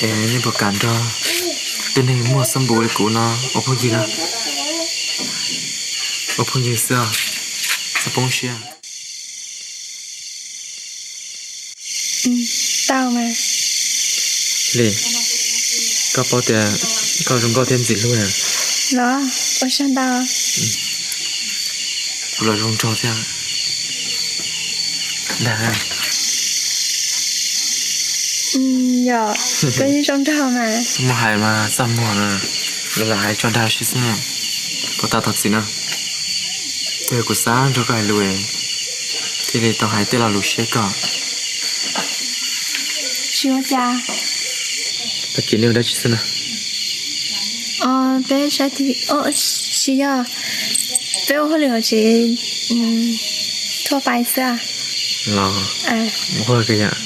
es nej puas kam nrog tej neeg muag xab npum li kuv no ua phooj ywg na? Ua phooj ywg xwb, txhob poob siab. Tau mas. Li, koj paub tias koj zoo nkauj thiab ntxim hlub na. Los, ua tsaug ntau. Kuv los zoo nraug thiab. Dag. Yog, koj yeej zoo nraug mas. Muaj hais mas txaj muag na, los lam hais tso dag si xwb na. Puas tau thov txim na. Yog kuv xav nrog koj hais lus, thiaj li tau hais tej lo lus siab koj. Tsis ua cas. Koj cem nej ua dab tsi xwb na? Peb saib TV, tsis yog, peb ua hauj lwm hauv tsev thuaj pais xwb. Los, ua hauj lwm yam,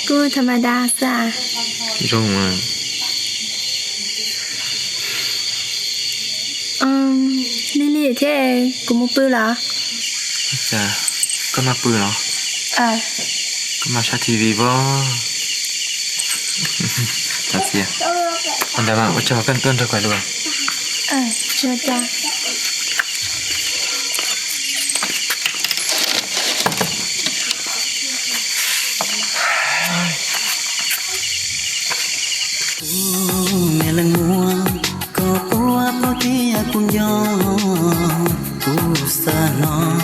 kuj tham ma da xwb. Zoo. Li li thiab, kuv mus pw los? Koj maj pw los? Koj maj saib TV pob. Ua ntawd mas ua tsaug koj tuaj nrog kuv hais lus. Tus me leej muam, koj quaj pom tias kuv nco, kuv xav hnov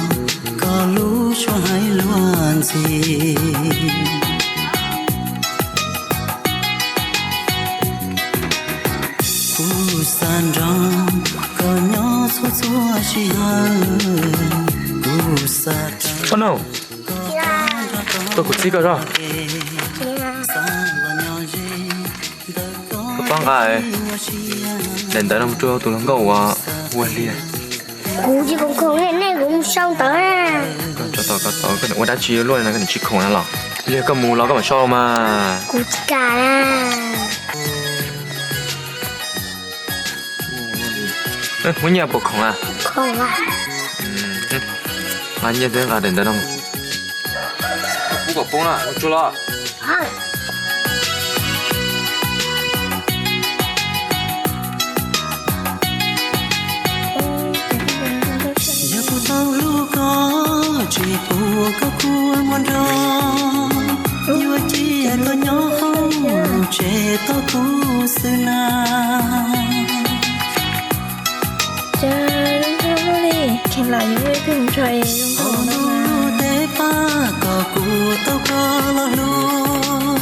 koj lub suab hais luag ntxhi. Koj nug, koj kuv txib koj zog. Koj pab nqa daim ntawv no mus rau tus hluas nkauj uas hu ua Hli. Kuv tsis khoom khoom li nej, kuv mus sau ntawv na. Koj tso tau, koj tau, koj ua dab tsi luaj no koj tsis khoom na los? Yog koj mus los koj mam sau mas. Kuv tsis kam na. Muaj nyiaj puas khoom a? Khoom a. Nqa nyiaj thiab nqa daim ntawv no mus. Pub kom poob na, mus tsuag los. Yog kuv tau hlub koj, tsis pub koj kua muag nrog, yuav cia koj nyob hauv lub tsev tos kuv xwb na. Ces lub ntuj lub li, kheev lam yuav ib tug ntsuag es zoo nkauj ntawd mas. Tej pab kom kuv tau koj los hlub,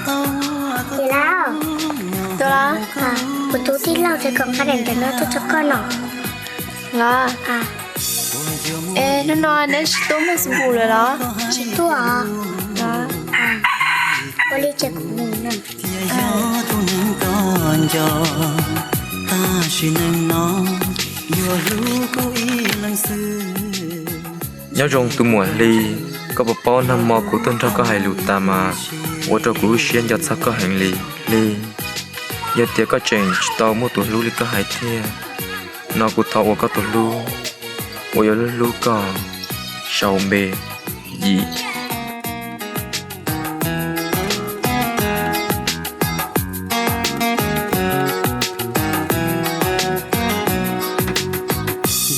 tau ua koj tus. Tus los? Kuv tus tij laug tias kom nqa daim ntawv no tuaj rau koj no. Los? Es hnub no neb tsis tuaj muag xu npus lawm los? Tsis tuaj os. Los? Ua li ces kuv mus no. Yog tus neeg koj nco, tab sis neeg no yuav hlub kuv ib leeg xwb. Nyob zoo tus muam Hli, koj puas paub nag hmo kuv tuaj nrog koj hais lus tas mas ua rau kuv lub siab nco txog koj heev li. Hli, yog tias koj tseem tsis tau muaj tus hlub li koj hais tiag no kuv thov ua koj tus hlub uas yuav hlub hlub koj sau npe Yim.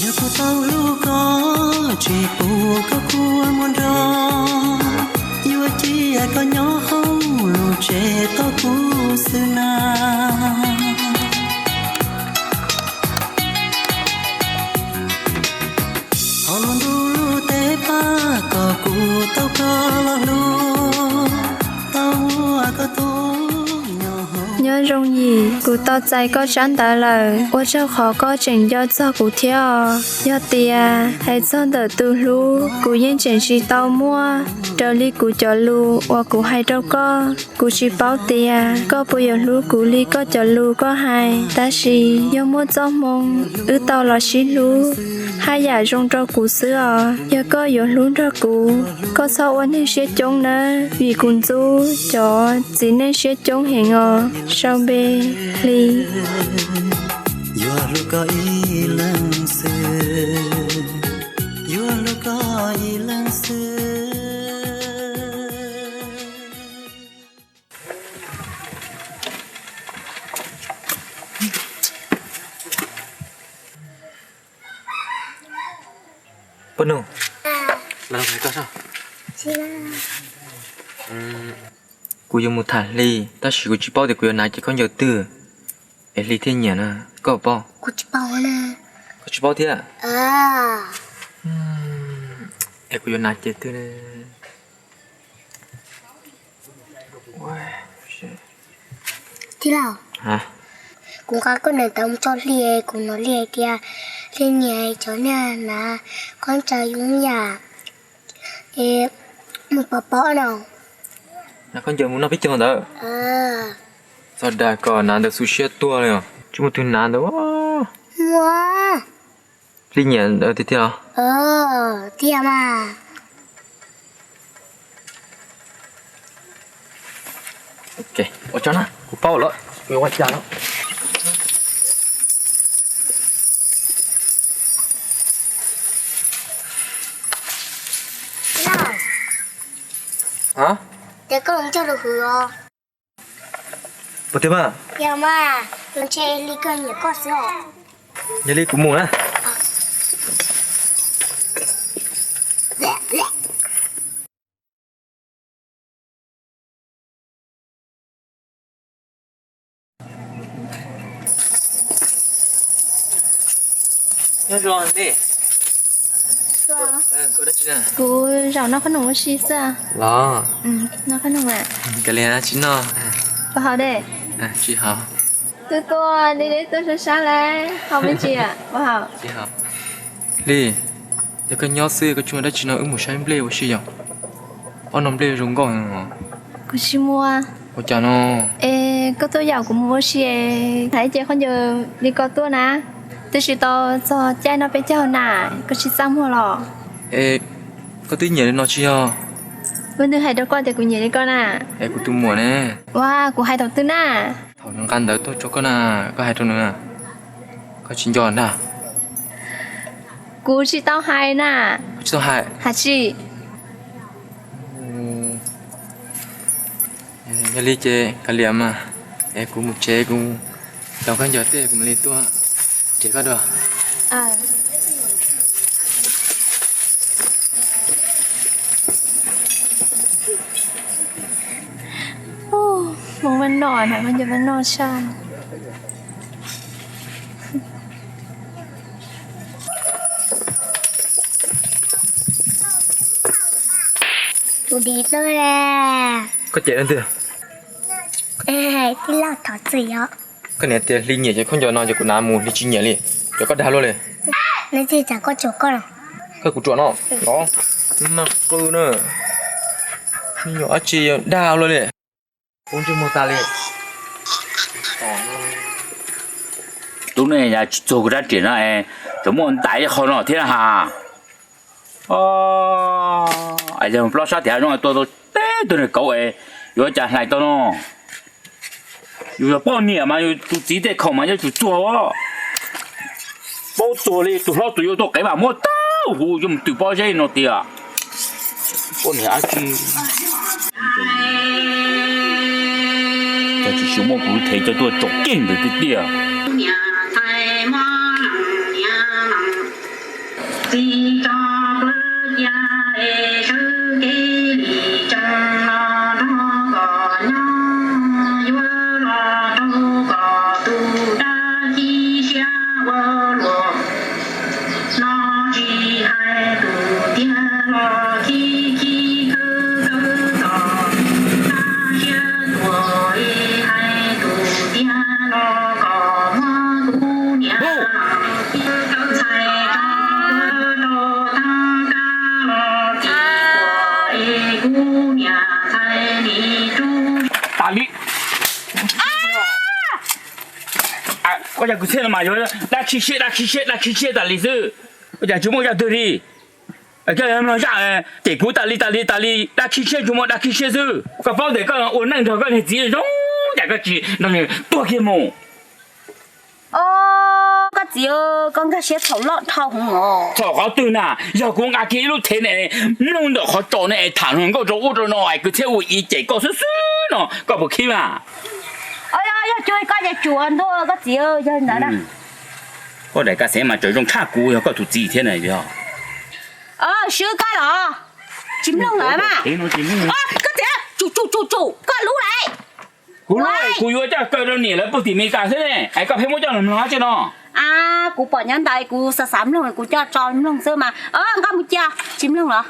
Yog kuv tau hlub koj, tsis pub koj kua muag nrog, yuav cia koj nyob hauv lub tsev tos kuv xwb na. Ho lub ntuj lub teb pab kom kuv tau koj los hlub, tau ua koj tus nyob hauv. Nyob zoo Yim, kuv tau txais koj tsab ntawv lawm, ua tsaug qhov koj tseem nco txog kuv thiab os. Yog tias hais txog ntawm tus hlub, kuv yeej tseem tsis tau muaj raws li kuv cov lus uas kuv hais rau koj. Kuv tsis paub tias koj puas yuav hlub kuv li koj cov lus koj hais, tab sis yog muaj txoj hmoo wb tau los sib hlub, haj yam zoo rau kuv xwb os. Yog koj yuav hlub nrog kuv, koj txhob ua neeg siab coob nawb, vim kuv ntxub cov txiv neej siab coob heev os. Sau npe Hli. Yuav hlub koj ib leeg xwb, yuav hlub koj ib leeg xwb. Poj Nug, los hais koj soj. Kuv yuav mus tham Hli, tab sis kuv tsis paub tias kuv yuav hnav cev khaub ncaws twg es Hli thiaj nyiam na. Koj paub? Koj tsis paub thiab? Es kuv yuav hnav cev twg ne? Tij laug, kuv nqa koj daim ntawv mus tso Hli, kuv hnov Hli hais tias Hli nyiam cov niag hnav khaub ncaws zoo yam es mus pov pob no. Hnav khaub ncaws mus noj peb caug ntawd. Txog dag koj hnav ntawd xu siab tuag li os. Tsis muaj tus hnav ntawd. Hli nyiam ntawd tiag tiag los? Tiag mas. Ua tso na, kuv paub lawm, kuv yuav ua cas no. Ces koj los nrog luag hwv os. Puas tiag mas? Yog mas, tus ntshe Hli kawg nyiam koj xwb os. Yog li kuv mus na. Nyob zoo nej. Kuv zaum noj qhob noom ua si xwb. Los? Noj qhob noom. Kav liam tsis noj. Puas haus dej? Tsis haus. Tuaj tuaj, deb deb tuaj sab sab lauj, ho me ntsis, ua hauj. Li, yog koj nyob xwb koj tsis muaj dab tsi no wb mus saib nplej ua si yom. Ob no nplej zoo nkauj heev os. Kuv tsis muaj. Ua cas no? Es koj tuaj yaum kuv mus ua si, hais ces khaub ncaws li ko tuaj na. Twb tsis tau txog caij noj peb caug na, koj tsis txaj muag los? Es koj twb nyiam li no tsis yog? Ua twg hais rau koj tias kuv nyiam li koj na? Es kuv tus muam ne? Ua, kuv hais thaum twg na? Thaum nqa ntawv tuaj rau koj na, koj hais rau nws na. Koj tsis nco ntag. Kuv tsis tau hais na. Koj tsis tau hais? Hais tsis. Yog li ces kav liam mas, es kuv mus tsev, kuv coj khaub ncaws tej kuv mam li tuaj tsev koj dua. Hmoob maj noj, hnav khaub ncaws maj noj tshaj. Kuv dev tuaj lawm. Koj cem leej twg? Tij laug thov txim os. Koj niam tias Hli nyiam cov khaub ncaws no ces kuv hnav mus, Hli tsis nyiam li, cov koj dag luaj li. Leej twg tias koj tsuam koj los? Koj kuv tsuam no los? Maj qw na, me nyuam dab tsi dag luaj li. Ua ntsej muag tas li. Tub ne, tsis txog kuv rab riam no es tseem muaj ntais ib qho no thiab na has. Yog plaub sab tias zoo tua tau teb tug niag kauv es yuav cas hlais tau no. Yus yog poj niam mas yus tus txiv tej khoom mas yuav tsum txuag os. Paub txuag li, tus hlob tus yau tuaj qev mas muab tau huv yuav mus twm pob zeb no tiag. Poj niam dab tsi. Cov tsis xyuv muab kuv lub thev coj tuaj tsom kiag ntawd tiag tiag. Txiv tso plawg cia es sawv kev li tsees los nrog kom nyob, yuav los rau kom tus dab khib siab ua luam. No tsis hais tus tiag los khib khib kawg kawg tos, dab siab tuag es hais tus tiag los kom muab kuv niam txhais rau rau tag kab los tsis tuag es kuv niam txhais nim rub. Tas li. Ua cas kuv txhiaj no mas yuav dab khib siab dab khib siab dab khib siab tas li xwb? Ua cas tsis muaj zaj twg li? Koj mloog zaj, cem kuv tas li tas li tas li, dab khib siab tsuas muaj dab khib siab xwb. Koj paub tias koj ua neej nrog koj niag txiv zoo, cas koj tsis nrog nws tuag kiag mus? Koj txiv, koj nkag siab txhaum loj dhau hwv os. Txhaum qhov twg na? Yog kuv nqa kiag ib lub thev ne, mloog ntawm qhov tsos ne, tham hluas nkauj rau ub rau no es kuv thiaj ua ib cem koj xwb xwb no, koj puas khib mas? Yog cuag koj ces tsuas ntuj koj txiv, yog ntawd na. Koj daim ka xeev mas tseem zoo tshaj kuv yog koj tus txiv thiab na yog. Swb koj los? Tsis mloog lawm mas. Koj txiv, tsum tsum tsum tsum koj lub lawm. Kuv lub, kuv yuav coj kaw rau niam lawv pug tim Mes Kas xwb ne, es koj pheej muab coj los mloog dab tsi no? Kuv pom nyob ntawd kuv xav xav mloog kuv coj tso mloog xwb mas. Nqa mus cia, tsis mloog los?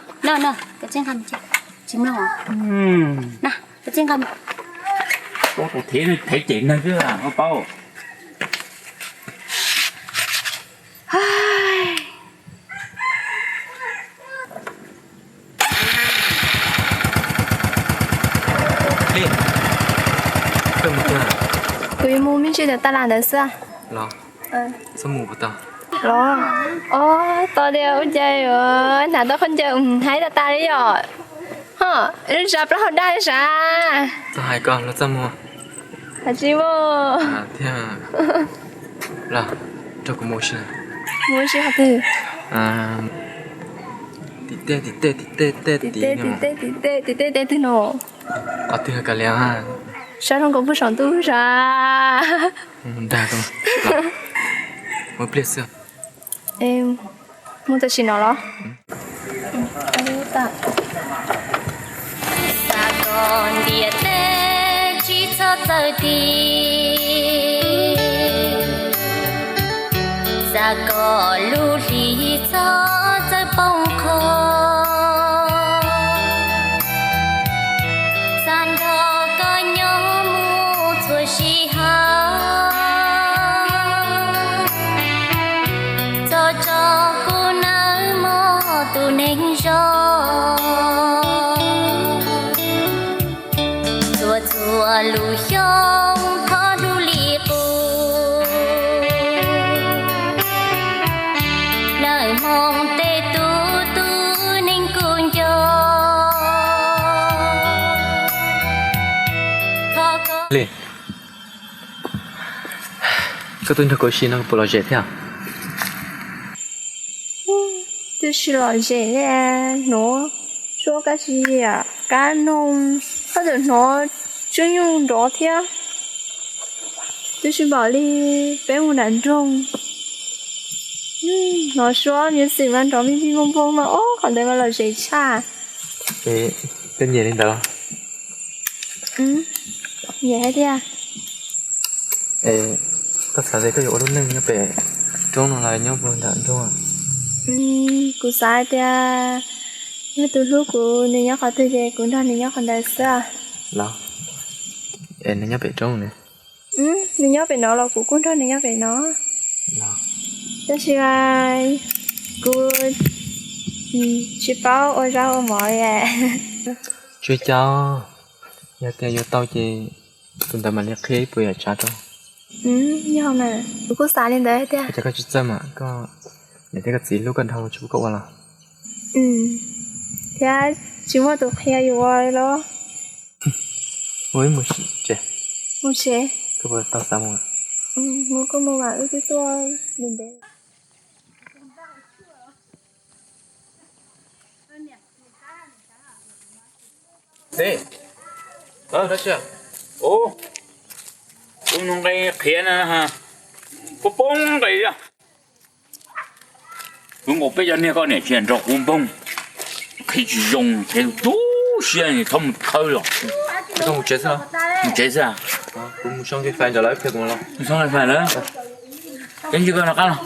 Tsis mloog. Thev cem neeg xwb, paub. Kuv yuav mus me ntsis tom taj las ntawd xwb. Los, txhob mus puas tau? Los, o, tau tias ua cas yuav hnav tau khaub ncaws haib tas tas li yom. Ho, lub zab plaub hau daj li sav. Txhob hais koj los txaj muag. Hais tsis muaj. Thiab, los, nrog kuv mus si. Mus si qhov twg? Tim tej, tim tej, tim tej, tim tej, tim tej, tim tej, tim tej, tim tej, tim tej twg no? Qhov twg kav liam? Sab zoo nkaus puag saum ntuj sav. Dag, mus ib pliag xwb. Mus tam sim no los? Xav kom ntiaj teb tsis txhob txawm ti, xav kom lub hli txhob txawm poob qho, xav nrog koj nyob mus txhua sij hawm. Ua lub xyoo thov hnub li qub, lawm hmoov tej tub tub neeg kuj nco. Li, koj tuaj nrog kuv ua si no puas lom zem thiab? Twb tsis lom zem li, hnov suab kab tsis yiam kab noog, koj tseem hnov tswb nyuj nrov thiab. Twb tsis npaum li peb mus nram nroog, hnov suab music mas nrov pij pij npoo npoo mas, ob, qhov ntawd mas lom zem tshaj. Koj nyiam li ntawd los? Nyiam thiab tiag. Es koj xav tias koj yuav ua lub neej nyob pem roob no los nyob puag nram nroog? Kuv xav hais tias yog tus hlub kuv nws nyob qhov twg ces kuv nrog nws nyob qhov ntawd xwb. Los, es nws nyob pem roob ne? Nws nyob pem no los kuv kuj nrog nws nyob pem no. Tab sis kuv tsis paub ua zaub ua mov li. Tsis ua cas, yog tias yuav tau ces tus ntawd mam li qhia ib puas yam tsav rau. Yog mas, kuv kuj xav li ntawd tiag. Ua cas koj tsis txawj mas, koj niam thiab koj txiv hlub koj dhau tsis pub koj ua los? Thiab tsis muaj tus qhia yus ua li los? Mus ib mus tsev. Mus tsev. Koj puas tau xav mus? Mus kuj mus mas, wb twb tuaj ntev ntev. Ub, ub, nqe qhiav na, poob poob nqe. Kuv nkaus peb cov niag koj niam tsis nrog kuv npoog, qhia tsis zoo, qhia tu siab, txhob mus khawb los. Mus tsev xwb. Mus soo li fais ntawd lawm, mus soo li fais lawm. Ces ntsib koj rov qab los.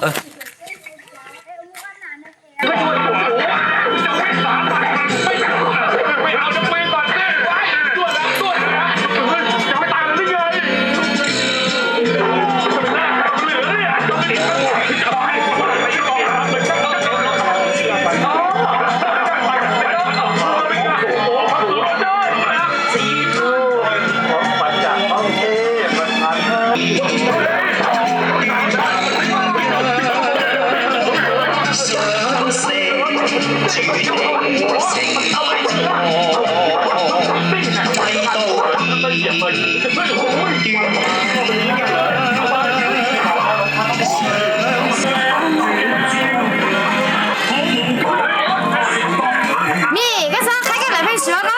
Nim, koj txhob qhaib koj lawv pheej suav ko,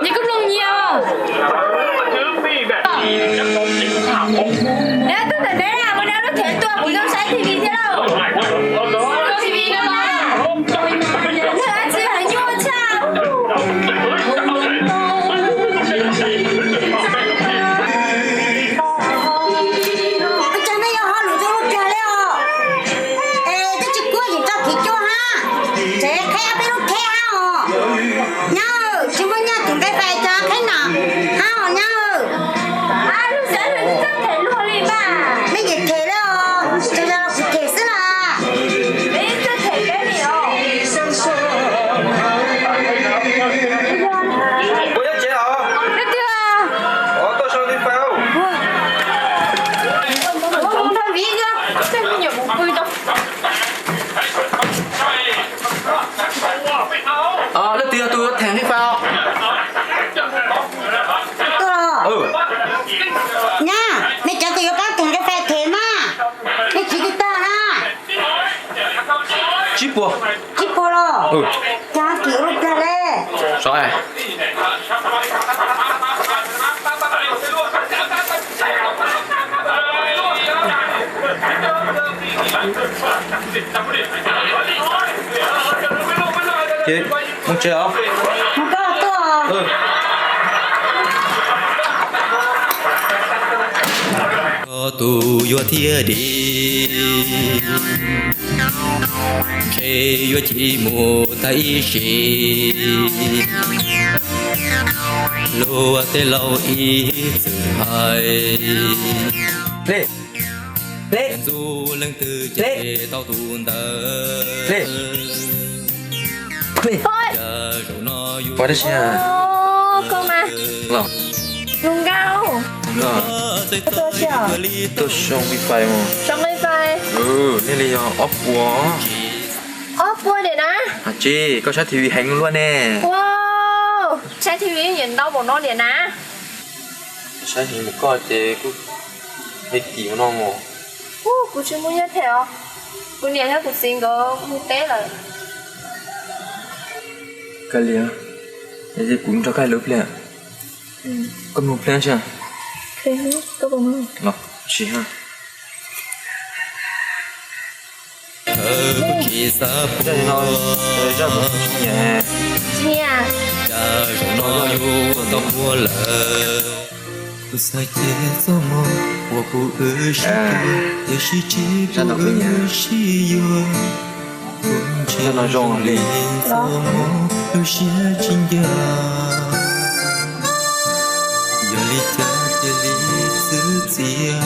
nyias kuj mloog nyias. Neb tuaj ntawm neb na, mus nrog lub thev tuaj, kuv zoo saib T V thiab lauj. T V no mas, nws txiv heev nyuaj tshaj. Ua cas nej yuav ho lus rau lub kag li os? Es twb tsis kuaj yim rau kiv cuab hab, tseem qheb ob peb lub kheb hab os. Nyab, tsis muaj nyaj tus nqe fais cov qheb no hab os nyab. Nej nyiam them li os, tsuas yog kuv them xwb los? Puas nyob tsev os? Tuaj sau li fais. Leej twg yog tus them li fais? Nyab, nej cov kws yuav paub them li fais them mas, nej khiav tsis tag na. Tsib puas. Tsib puas los? Cas kiv ua li cas le? Ces mus tsev os. Mus koj tuaj. Koj tus yuav thiaj dim, ntshe yuav tsis mus tag ib sim. Luag tej laus ib txwm hais, ntxub leej twg ces tau tus ntawd. Zaum no yus Koj mas. Los. Zoo nkauj. Koj tuaj tsis os? Tuaj sau wifi mas. Sau wifi. Nej li yog ob puas? Ob puas niam na. Tsis, koj saib T V heev luaj ne. Ua, saib T V nyiam ntau npaum no niam na. Saib heev mus koj ces kuj me kim no mus. Kuv tsis muaj nyiaj them os. Kuv niam thiab kuv txiv nkawd mus teb lawm. Kawg li, kuv nrog koj hlub pliag. Koj mus pliag seb. Los, sim ha. Zaj no, zaj no tsis nyiam. Tsis nyiam. Tus xav ces txoj hmoo uas kuv wb sib, tiam sis tsis kuv wb sib yuav. Kuv ntshe zoo li txoj hmoo lub siab tsis ncaj. Yog li cas cia li xwb txiav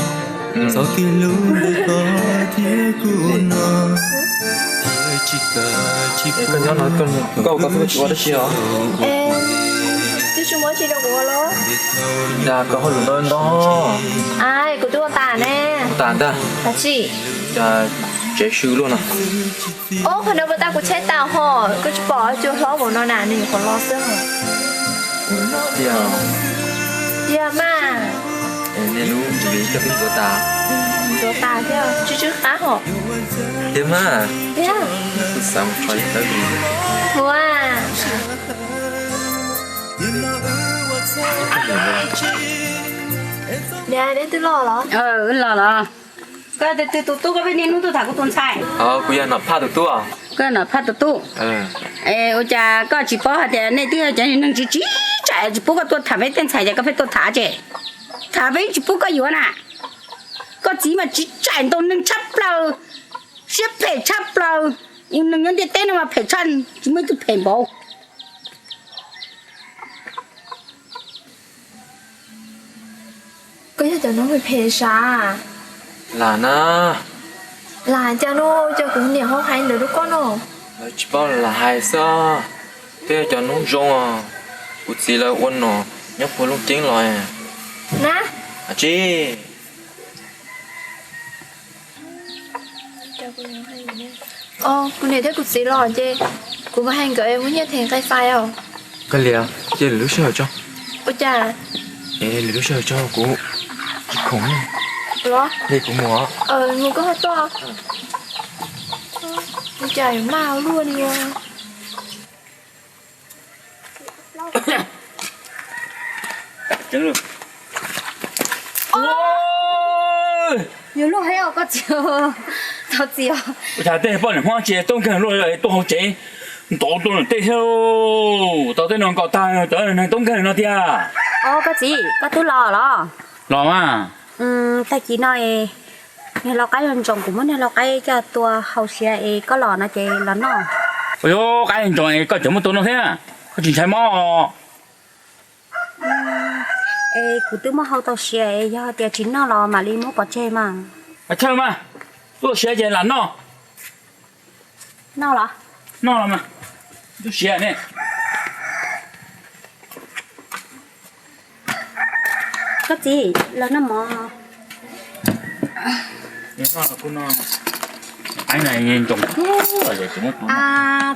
txoj kev hlub ntawm koj thiab kuv no, thiaj tsis kam tsis pub koj ua dab tsi os. Twb tsis muaj dab tsi rau kuv ua los. Dag koj hauj lwm ntau ntau. Ai, kuv twb ua tas ne. Ua tas ntag. Tas tsi? Cas tsev swb luaj no. Ob, qhov no puas tas kuv tsheb tas hos, koj tsis pom cua hlob npaum no na, nws nyuam qhuav los xwb hos. Tiag. Tiag mas. Nej lub li koj twb ntxuav tas. Ntxuav tas thiab, tsw tsw qab hos. Tiag mas. Tiag. Kuv xav mus tso ib tawb li. Ua. Niam, neb twb los los? Wb los los. Koj yog twg tus tub, koj pheej niaj hnub tuaj tham kuv tus ntxhais? Kuv yog Nom Phaj tus tub. Koj yog Nom Phaj tus tub? Es ua cas koj tsis paub hais tias nej twb yog cov neeg tsis tsis tsaim, tsis pub koj tuaj tham peb tej ntxhais, ces koj pheej tuaj tham tsev, tham peb tsis pub koj yuav na. Koj txiv mas tsis tsaim, ntaus neeg tshaj plaws, siab phem tshaj plaws, neeg nyob ntiaj teb no mas phem tshaj, tsis muaj ib tug phem npaum. Koj yog cov noob phem sav? Lam na. Lam cas no, cas kuv niam ho hais ntawd rau koj no? Lawv tsis paub lam hais xwb. Twb yog cov noob zoo os. Kuv txiv lawv ua nom nyob puag Looj Ceeb los. Na. Tsis. Kuv niam thiab kuv txiv los ces kuv mus hais nkawd es muab nyiaj them nqe fais os. Koj liam, cia lwm lub sij hawm tso. Ua cas? Es lwm lub sij hawm tso, kuv tsis khoom. Los? Li kuv mus os. Mus koj ho tuaj. Ua cas yuav maj ua luaj li ua. Yuav luaj heev os koj txiv. Thov txim os. Ua cas tej poj niam Hmoob tsis toob nkeeg luaj tuaj hauv tsev, ntov tuaj lawm tej thiab. Tau tej no nkaum tag cov neeg toob nkeeg no tiag. Os koj txiv, koj twb los los? Los mas. Tag kis no es niag lau qaib ntsoov, kuv muab niag lau qaib coj tua hau siav es koj los no ces los noj. Ua yuav qaib ntsoov es koj tseem muab tua noj thiab, koj tsis ntshai mob os? Es kuv twb muab hau tau siav es yog tias tsis noj los mam li muab pov tseg mas. Mas chawj mas, tuaj siav ces lam noj. Noj los? Noj los mas, tuaj siav ne. Koj txiv, los noj mov. Txhob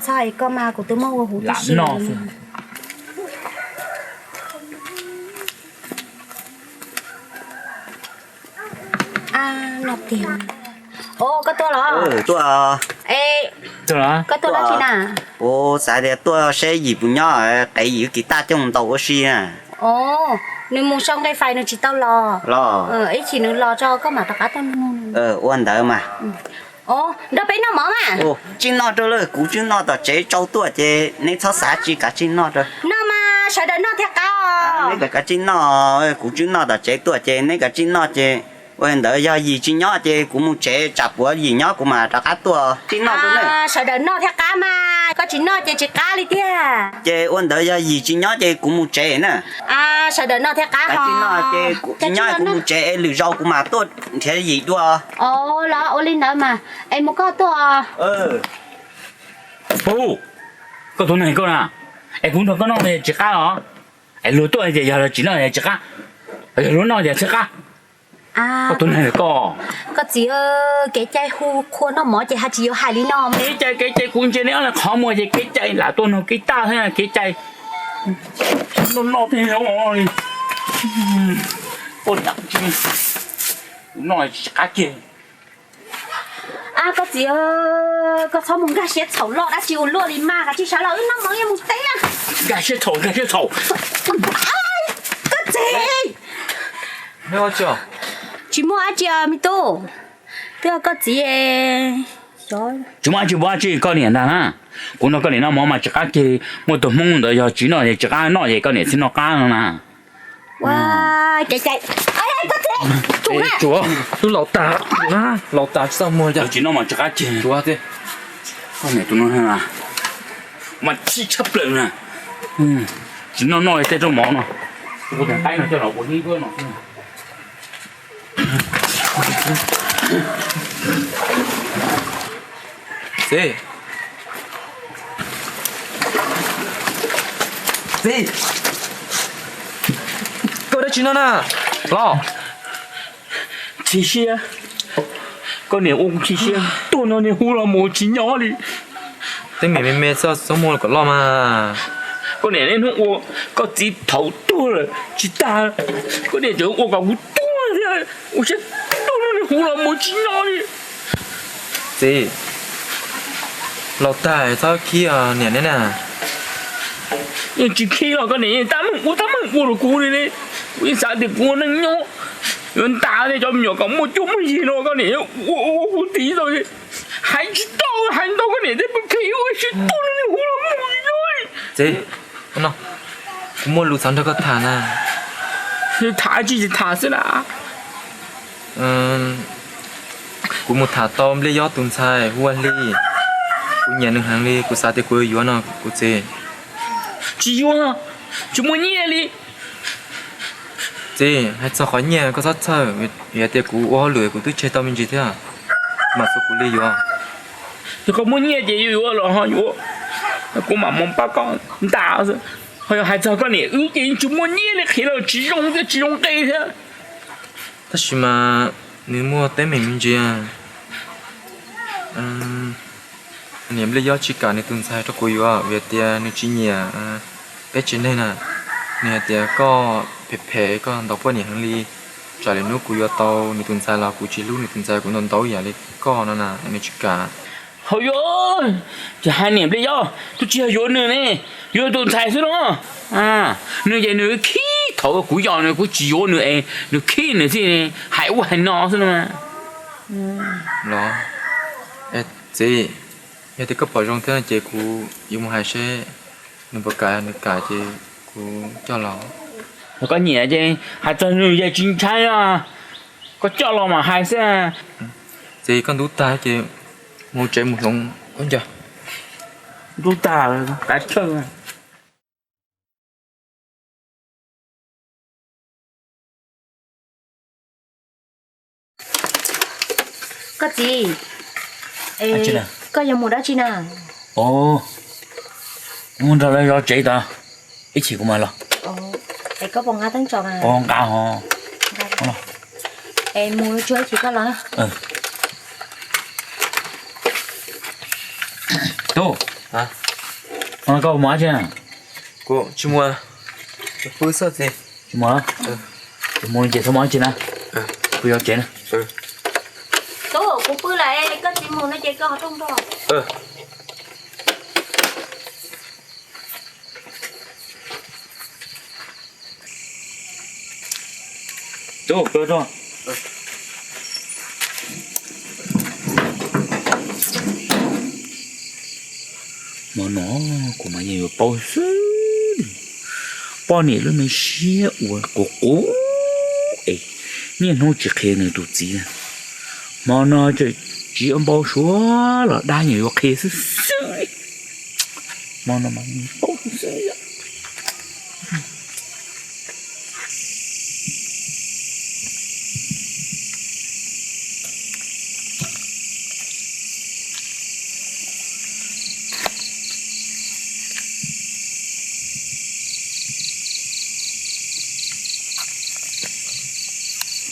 hais koj mas, kuv twb muab ua huv tib si. Noj tiag. Os, koj tuaj los? Koj tuaj dab tsi na? Kuv xav tias tuaj saib Yim puas nyob, qev Yim kiv taj cooj ntaus ua si na. Os, nws mus sau nqe fais nws tsis tau los. Los? Ib chim nws los tso koj mam rov qab tuaj nug. Ua ntawd mas. Os, nrog peb noj mov mas. Tsij noj rau lawm, kuv tsij noj tom tsev tsau tuaj ces neb txhob xav tsis kav tsij noj rau. Noj mas sawv daws noj thiab qab. Neb kav tsij noj, kuv tsij noj tom tsev tuaj ces neb kav tsij noj ces. Ua ntawd yog Yim tsis nyob ces kuv mus tsev, tsam puav Yim nyob kuv mam rov qab tuaj. Tsij noj rau ne. Sawv daws noj thiab qab mas, koj tsis noj ces tsis qab li tiag. Ces ua ntawd yog Yim tsis nyob ces kuv mus tsev na. Sawv daws noj thiab qab. Kav tsij noj ces kuv tsis nyob kuv mus tsev es lwm zaus kuv mam tuaj nrhiav Yim dua. Os, los ua li ntawd mas, es mus koj tuaj. Pub, koj tus neeg koj na, es kuv nrog koj noj tsis qab os. Es luag tuaj ces yog tsis noj tsis qab, yog luag noj ces txhawb qab. Koj tus neeg koj. Koj txiv, kev cai hu qhua noj mov ces haj tsis yuav hais li no. Kev cai, kev cai kuv ntsia nej ob leeg qhov muag ces kev cai lam tuaj nug kev taj thiab kev cai. Noj noj tej li. Ua dab tsi, noj tsis qab kiag. Koj txiv, koj txhob mus nkag siab txhaum loj dab tsi ua luaj li mas, kav tsij sawv los wb noj mov yuav mus teb. Nkag siab txhaum, nkag siab txhaum. Koj txiv, tsis muaj dab tsi me tub, twb yog koj txiv. Tsis muaj dab tsi, muaj dab tsi koj niam ntag na. Kuv nrog koj niam noj mov mas tsis qab kiag, muaj tus hmoob ntawd yog tsis noj es tsis qab noj es koj niam thiaj noj qab no na. Tsuav, laus tas, laus tas tsis txaj muag, tsis noj mas tsis qab kiag. Koj niam tus no mas chim tshaj plaws na. Tsis noj noj tej rooj mov no, ua tus qaib no coj los ua ib nkuab no. Txiv, txiv, koj dab tsi no na? Los, chim siab, koj niam ua kuv chim siab, tuag no niag hu los mus tsis nyob li. Teeb meem me me txhob muaj kom loj mas. Koj niam niaj hnub ua koj txiv thaum tuag lawm tsis tag, koj niam tseem ua kom kuv tuag thiab, ua siab tuag no niag hu los mus tsis nyob li. Txiv, laus tag txhob khib niam neb na. Yeej tsis khib los koj niam yeej tab meeg ua tab meeg ua rau kuv li ne. Kuv yeej xav tias kuv ua neej nyob yuav ntas tej cov me nyuam kom muaj cuab muaj yig no koj niam ua ua ua kuv tiv tau. Hais tsis tau, hais ntau koj niam thiaj pheej khib, ua siab tuag no niag hu los mus tsis nyob li. Txiv, kuv muaj lus xav nrog koj tham na. Tham tsis tham xwb na. Kuv mus tham tau Npliaj Yob tus ntxhais hu ua Hli. Kuv nyiam nws heev li, kuv xav tias kuv yuav yuav no kuv txiv. Tsis yuav, tsis muaj nyiaj li. Txiv, hais txog qhov nyiaj koj txhob txhawj, yog tias kuv ua hauj lwm kuv twb tseg tau me ntsis thiab, mam xav kuv li yuav. Yog koj muaj nyiaj ces yuav yuav los ho yuav, kuv mam mus pab koj ntas xwb. Ho yog hais txog koj niam wb ces yeej tsis muaj nyiaj li, qhia los tsis zoo thiab tsis zoo nqe thiab. Tab sis mas nws muaj teeb meem me ntsis. Niam Npliaj Yob tsis kam nws tus ntxhais rau kuv yuav vim tias nws tsis nyiam peb tsev neeg na. Nws hais tias koj phem phem, koj ntaus poj niam heev li. Tsam lwm hnub kuv yuav tau nws tus ntxhais los kuv tsis hlub nws tus ntxhais, kuv ntaus ntaus ib yam li koj no na, nws tsis kam. Hauj yuav, ces hais niam Npliaj Yob, twb tsis yog yuav nws ne, yuav tus ntxhais xwb no. Nws ces nws khib, thaum kuv yos nws kuv tsis yuav nws es nws khib nws thiaj hais ub hais no xwb no. Los, txiv, yog tias koj pom zoo thiab ces kuv yuav mus hais seb nws puas kam, nws kam ces kuv coj los. Koj nyiam ces hais txog nws ces tsis ntshai, koj coj los mam hais xwb. Txiv, koj ntub tag ces mus tsev mus hloov koj ncauj. Ntub tag, qab tshawj. Koj txiv, koj yuav mus dab tsi na? Mus nrog lawv zov tsev tod, ib chim kuv mam los. Es koj puas nqa teeb tso na? Nqa ho. Es mus tsuag ib chim koj los. Tub, koj mus dab tsi na? Kuv tsis mus, pw xwb txiv. Tsis mus, tsis mus ces txhob mus dab tsi na. Pw zov tsev na. Tub, kuv pw lawm, koj tsis mus no ces koj ho rooj nrog. Hmo no kuv mas yeej yuav paub xwb li, poj niam lub me siab uas qus qus es niaj hnub tsis qhia nws tus txiv. Hmo no tseem tsis npau suav los dab nyiam yuav qhia xwb xwb li. Hmo no mas paub xwb xwb.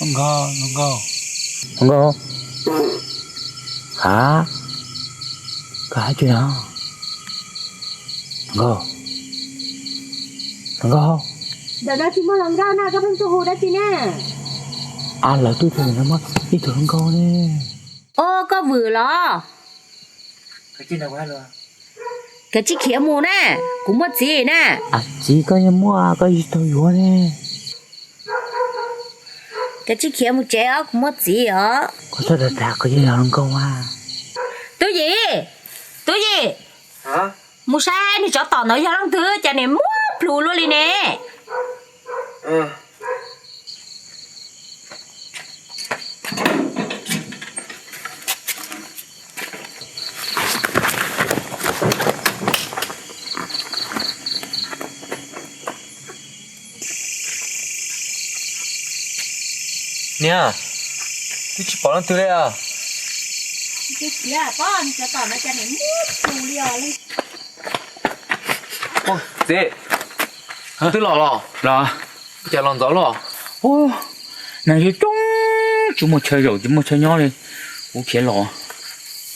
Nkauj, nkauj, nkauj, ha, koj hais li cas no? Nkauj, nkauj. Ntawm no tsis muaj hluas nkauj na, koj pheej tuaj hu dab tsi ne? Lawv twb tias muaj ib tug hluas nkauj ne. Os, koj vwm los? Kav tsij khiav mus na, kuv muaj txiv na. Txiv koj yeej muaj, koj tsis tau yuav ne. Kav tsij khiav mus tsev os, kuv muaj txiv os. Koj txhob dag dag, koj yeej yog hluas nkauj mas. Tub Yim, Tub Yim, mus saib nws tsov tom ntawd yog leej twg cas niam muab plhus luaj li ne. Niam, twb tsis pom leej twg li os. Txiv, twb los los? Los. Cas los ntxov los? Nag coob coob, tsis muaj chaw zaum tsis muaj chaw nyob li, kuv khiav los.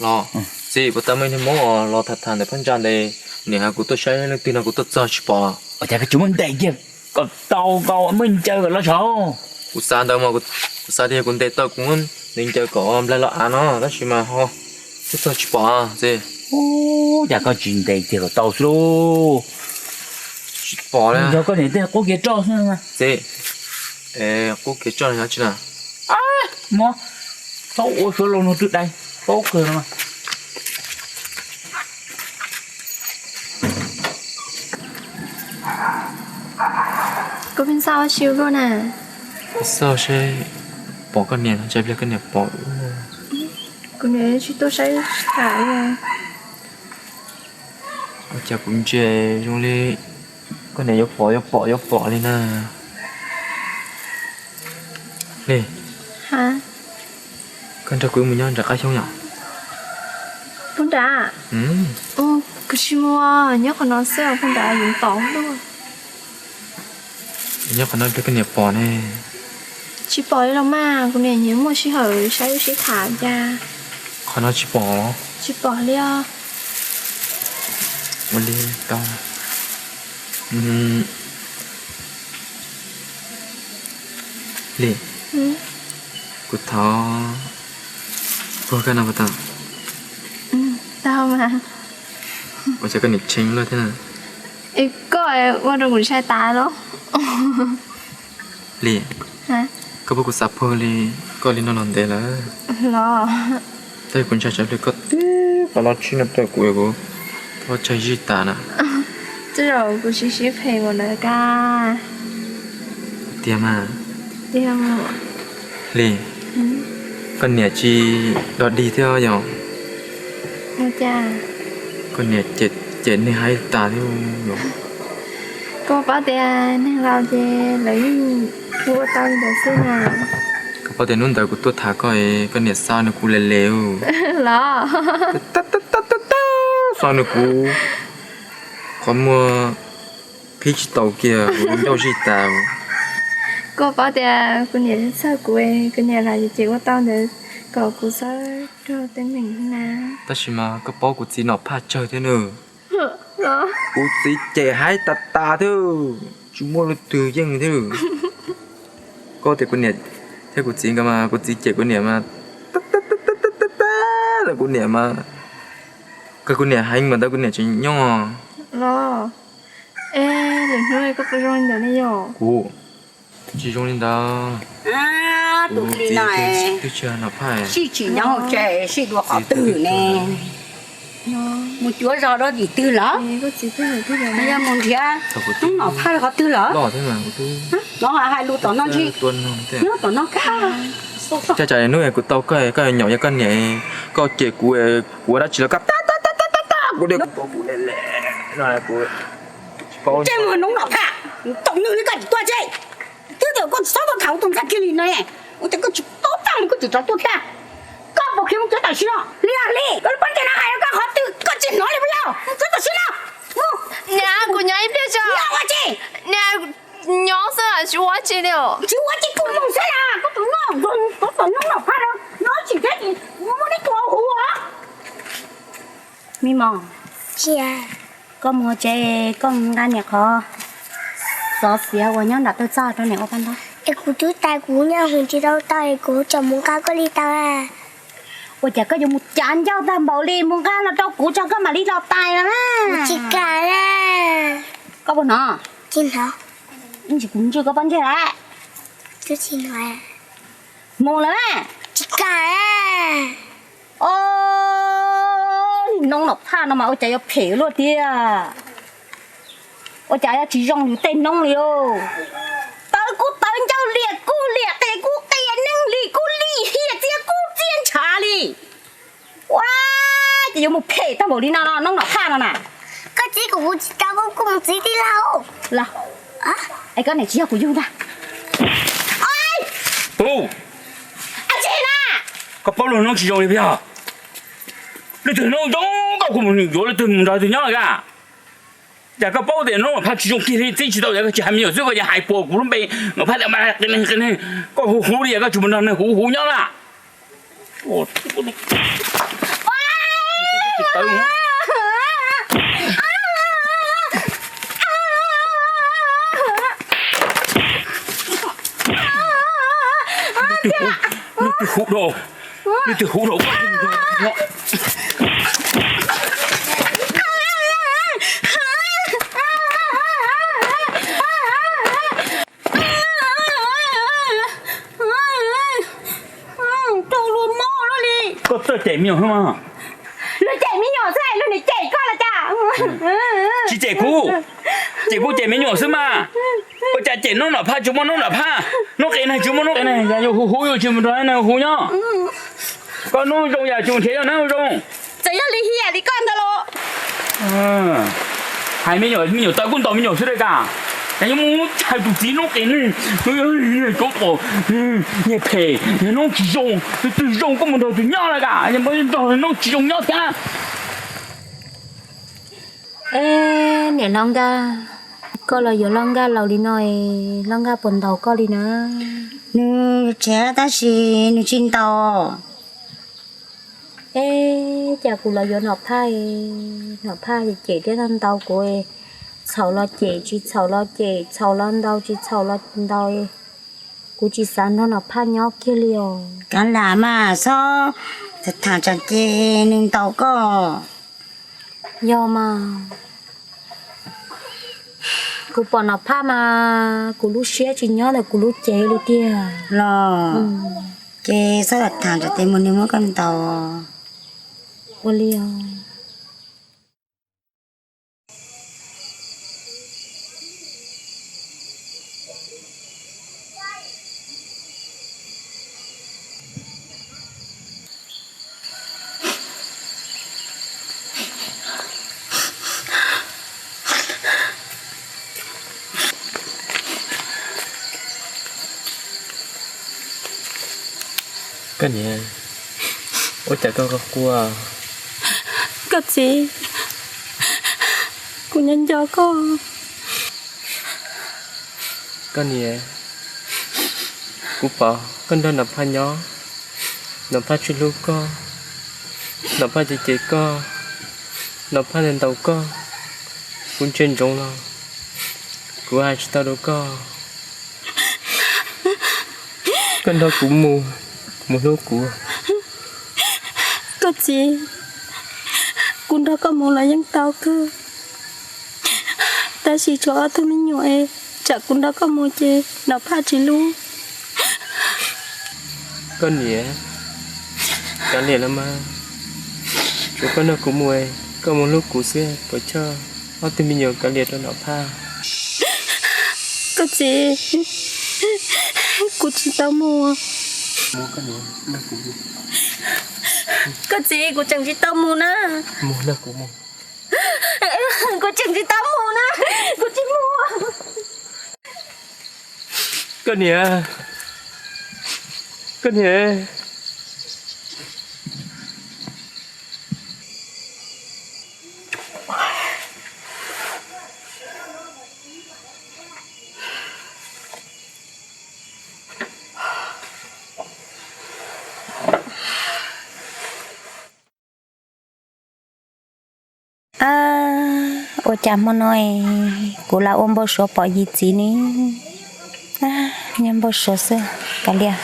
Los. Txiv, puas tau muaj ib niag hmoob los tham tham ntawm phab ntsa ntawd, niam hais kuv tuaj saib leej twg no kuv tuaj txog tsis pom. Ua cas koj tsis muab ntes kiag kom tau, koj muab ncaws kom los saud. Kuv xav ntawd mas, kuv xav tias kuv ntes tau kuv muab nws ncaws kom nplaig los av no, tab sis mas ho twb txog tsis pom txiv. Ua cas koj tsis ntes kiag kom tau xwb lauj? Tsis pom li. Yog koj niam tej qub kev roj xwb. Txiv, qub kev roj no tsis na. Muab, txhob ua suav loo no twb dai, paub kawg no. Koj pheej xauj ua si luaj na? Xauj seb pom koj niam no, tsam pliag koj niam pom. Kuv niam tsis tuaj saib tsis tham li. Ua cas kuv ntsia zoo li koj niam yuav pom yuav pom yuav pom li na. Li, koj nrog kuv mus nyob nram qab xyoob yom? Pog nrad, kuv tsis mus, nyob qhov no xwb, pog nrad yuav tom luaj. Nyob qhov no pliag koj niam pom ne. Tsis pom li los mas, kuv niam nyiam muaj sij hawm saib lub sib tham cas. Qhov no tsis pom los? Tsis pom li os. Ua li tau. Li, kuv thov puag koj no puas tau? Tau mas. Ua cas koj niam tshee luaj thiab na? Es koj ua rau kuv ntshai tas los? Li, koj puas, kuv xav puag li koj li no los ntev lawm los. Tab sis kuv ntshai tsam pliag koj tib qho los tshib no rau kuv, kuv pob tsaig zij tas na. Tej zaum kuv siv siv phem npaum ntawd kab. Tiag mas. Tiag. Li, koj niam tsis dog dig thiab yom? Ua cas? Koj niam cem neeg haib tas thiab los? Koj paub tias neeg laus ces lawv yeej ua tau li ntawd xwb na. Koj paub tias hnub ntawd kuv tuaj tham koj, koj niam xa nws kuv le le los? Xa nws kuv qhov muag qhib tsis tau kiag, kuv ncauj zij tas. Koj paub tias kuv niam txhawj kuv, kuv niam los ces ua tau ntawd kom kuv txhob raug teeb meem na. Tab sis mas koj paub kuv txiv nom phaj tsawg thiab nws. Kuv txiv cem haib tas tas thiab, tsis muaj leej twg yeej thiab. Koj tias kuv niam thiab kuv txiv nkawd mas kuv txiv cem kuv niam mas, kuv niam mas, kawg kuv niam heev mas ntawd kuv niam tseem nyob los. Es lwm hnub koj puas zoo li ntawd ne yom? Kuv tsis zoo li ntawd. Tus txiv no twb tsis yog nom phaj, sib tsis nyob hauv tsev, sib dua qhov twg ne? Mus cuav zog rau tim twg lawm? Mus nrhiav hnub nom phaj qhov twg lawm? No hais lus tom no ntsis, nyob tom no kab. Cas hnub kuv tau koj, koj nyaum yog koj niam, koj cem kuv, kuv ua dab tsi los koj tab tab tab tab tab kuv, kuv le le. Tseg mus hnub nom phaj, tau nws li koj tsis tuaj tseg. Twb tias koj tsis txhob tuaj tham ua tus ntxhais kiag li no, ua cas koj tsis paub txaj muag koj tseem rov tuaj thiab? Koj puas khiav mus tsev tam sim no? Li li, koj lub pob ntseg no hais rau koj qhov twg koj tsis hnov li puas yog? Mus tsev tam sim no. Niam, kuv nyob ib pliag tso. Nyob ua tsi? Niam, nyob xwb tsis ua tsi li. Tsis ua tsi kuj mus xwb na, koj tus no. Tus nom phaj no nyob tsis thiab ces muab neb tua huv os. Me mos, koj mus tsev, koj mus nqa niam qhov xov xiav uas nyob nram tawg txaj rau niam ua paj ntaub. Es kuv twb tais kuv nyob hauv tsis tau tau es kuv tseem mus nqa koj li tau. Ua cas koj yuav mus cav ncauj tag npaum li, mus nqa los rau kuv tso koj mam li los tais no na. Tsis kam. Koj puas hnov? Tsis hnov. Ntsis kuv ntswj koj pob ntseg lawm. Twb tsis hnov. Mus lawm. Tsis kam. Os, niag noob nom phaj no mas ua cas yuav phem luaj tiag. Ua cas yuav tsis zoo yus tej noob li os. Tawv kuj tawv ncauj, liam kuj liam, qia kuj qia, neeg li kuj lim hiam, txias kuj txias ntshav li. Ua cas yuav mus phem tag npaum li no, noob nom phaj no na. Koj txiv, kuv tsis tau, koj kuj mus txiv tij laug. Los, es koj niam tsis yog kuv yug ntag. Ub, tsis na. Koj paub luag noob tsis zoo li puas yog? Leej twg noob zoo koj kuj mus yuav, leej twg mus nrog leej twg nyob ka. Cas koj paub tias noob nom phaj tsis zoo kiag li, txib tsis tau, koj tsis hais me nyuam xwb koj yuav hais puas kuv lub npe. Nom phaj tias qi neeg qi neeg, koj huv huv li, koj tsis mus nrog neeg huv huv nyob na. Leej twg hu rau, leej twg hu rau koj? Rau luag mob luaj li. Koj txawj cem me nyuam xwb mas. Luag cem me nyuam xwb, luag niam cem koj los cas? Tsis cem kuv, cem kuv cem me nyuam xwb mas. Ua cas cem noob nom phaj tsis muaj noob nom phaj, noob qia neeg tsis muaj noob qia neeg, yog yuav hu hu yuav tsis mus nrog neeg hu nyob. Koj noob zoo yam tsis nrhiav yog noob zoo. Txawm yog li hiam li koj ntag los. Hais me nyuam, me nyuam tawv kuj ntaus me nyuam xwb li ka. Cas yuav mus hais tus txiv noob qia neeg, cov pom, niag phem, niag noob tsis zoo, tus twg zoo koj mus nrog tus nyob li ka, nrog noob tsis zoo nyob thiab. Niam hlob Nkaj, koj los yuav hlob Nkaj laus li no, hlob Nkaj puas ntaus koj li na? Nws tshiab tab sis nws tsis ntaus. Es cas kuv los yuav nom phaj, nom phaj cem thiab ntaus kuv, txhaum los cem, tsis txhaum los cem, txhaum los ntaus, tsis txhaum los ntaus. Kuv tsis xav nrog nom phaj nyob kiag li os. Kav lam mas, txhob tham tsam ces nws ntaus koj. Yog mas, kuv pom nom phaj mas kuv lub siab tsis nyob ntawm kuv lub cev li tiag los. Ces txhob tham tham tsam ces mus nws muab koj ntaus. Ua li os. Koj niam, ua cas koj quaj? Koj txiv, kuv nyob nco koj. Koj niam, kuv pom koj nrog Nom Phaj nyob, Nom Phaj tsis hlub koj, Nom Phaj cem cem koj, Nom Phaj ntaus koj, kuv ntsia ntsoov los kuv hais tsis tau rau koj. Koj nrog kuv mus, mus hlub kuv. Koj txiv, kuv nrog koj mus los yeej tau kawg, tab sis tshuav ob tug me nyuam es tsam kuv nrog koj mus ces Nom Phaj tsis hlub. Koj niam, kav liam los mas, tsuav koj nrog kuv mus, koj mus hlub kuv xwb, puas choj ob tug me nyuam kav liam rau Nom Phaj. Koj txiv, kuv tsis tau mus. Koj txiv, kuv tseem tsis tau mus na. Kuv tseem tsis tau mus na, kuv tsis mus. Koj niam, koj niam. Ua cas hmo no kuv los ua npau suav pom yim txiv ne? Nyob npau suav xwb, kav liam.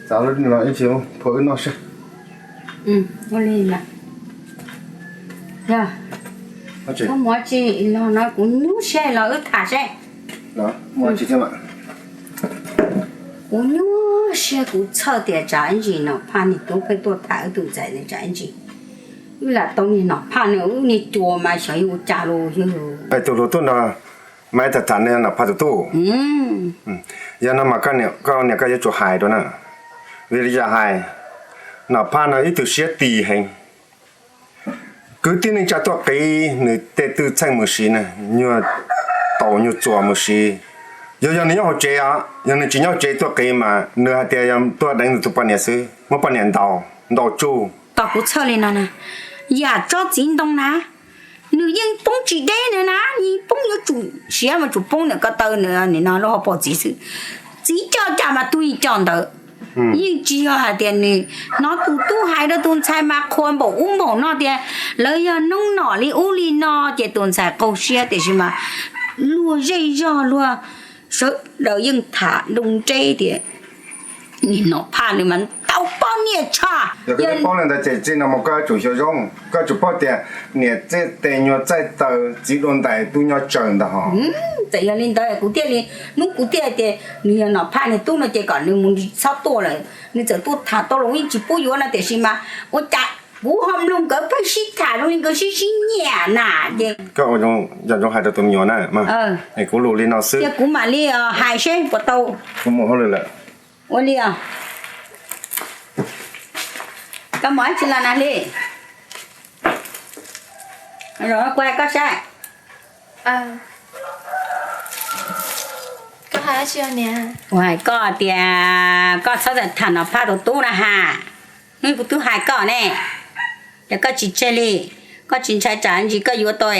Txav lub no ib ntsis phua wb noj seb. Ua li mas. Yog, muaj tsi los no kuv nyuaj siab los wb tham seb. Kuv nyuaj siab kuv txhawj tias tsam ib ntsis Nom Phaj niag tub pheej tuaj tham wb tus ntxhais ne, tsam ib ntsis wb lam tau niag Nom Phaj no wb niag cua mas xyov yuav ua cas los yog. Tus hluas tuaj no mas tham tham niag Nom Phaj tus tub. Yog no mas koj niam koj yuav tsum hais rau na. Vim li cas hais? Nom Phaj no ib tug siab ti heev. Kwv tij neej tsa tuaj qiv nws tej twj txheej mus siv na, nyuag taus nyuag txuas mus siv. Yog yog nws nyob hauv tsev os, yog nws tsis nyob hauv tsev tuaj qiv mas nws hais tias yog tuaj deev nws tus poj niam xwb, muab poj niam ntaus, ntaus tsuj. Tos kuv txhawj li no na, yam tsob txiv ntoo na, nws yeej poob tsis deb na na, yeej poob yuav tsum siav mas tsum poob ntawm ko taw nim no lub hauv paus txiv xwb. Txiv coj cas mas tug yeej coj ntawd. Yeej tsis yog hais tias nws hnov tus tub hais rau tus ntxhais mas qhuas npaum ub npaum no tias lawv yog noob nom li ub li no ces tus ntxhais qaug siab, tiam sis mas luag zej zog luag sawv daws yeej tham nroo nreb tias niag Nom Phaj nws mas tau poj niam tshaj. Yog koj paub li ntawd ces txij no mus koj yuav tsum xyuas zoo, koj yuav tsum paub tias niam txij tes nyuag txaij taw txiv dua ntais tub nyob tsawg ntag hos. Txawm yog li ntawd kuv thiaj li, hnub kuv thiaj tias nws yog Nom Phaj niag tub no ces kom nws mus txhob tuaj lawm, nws txawm tuaj tham tau los yeej tsis pub yuav no, tiam sis mas ua cas kuv ho mloog nkawd pheej sib tham zoo li nkawd sib sib nyiam na ces. Koj ua zoo hais rau tus me nyuam na, es kuv lus li no xwb. Cia kuv mam li hais seb puas tau. Kuv mus hauj lwm lawm. Ua li os. Koj mus dab tsi los na Hli? Kuv hais koj saib. Kuv hais koj tias koj txhob tham Nom Phaj tus tub na has. Hnub kuv twb hais koj ne, ces koj tsis tseg li. Koj tsis ntshai tsam ntsis koj yuav tau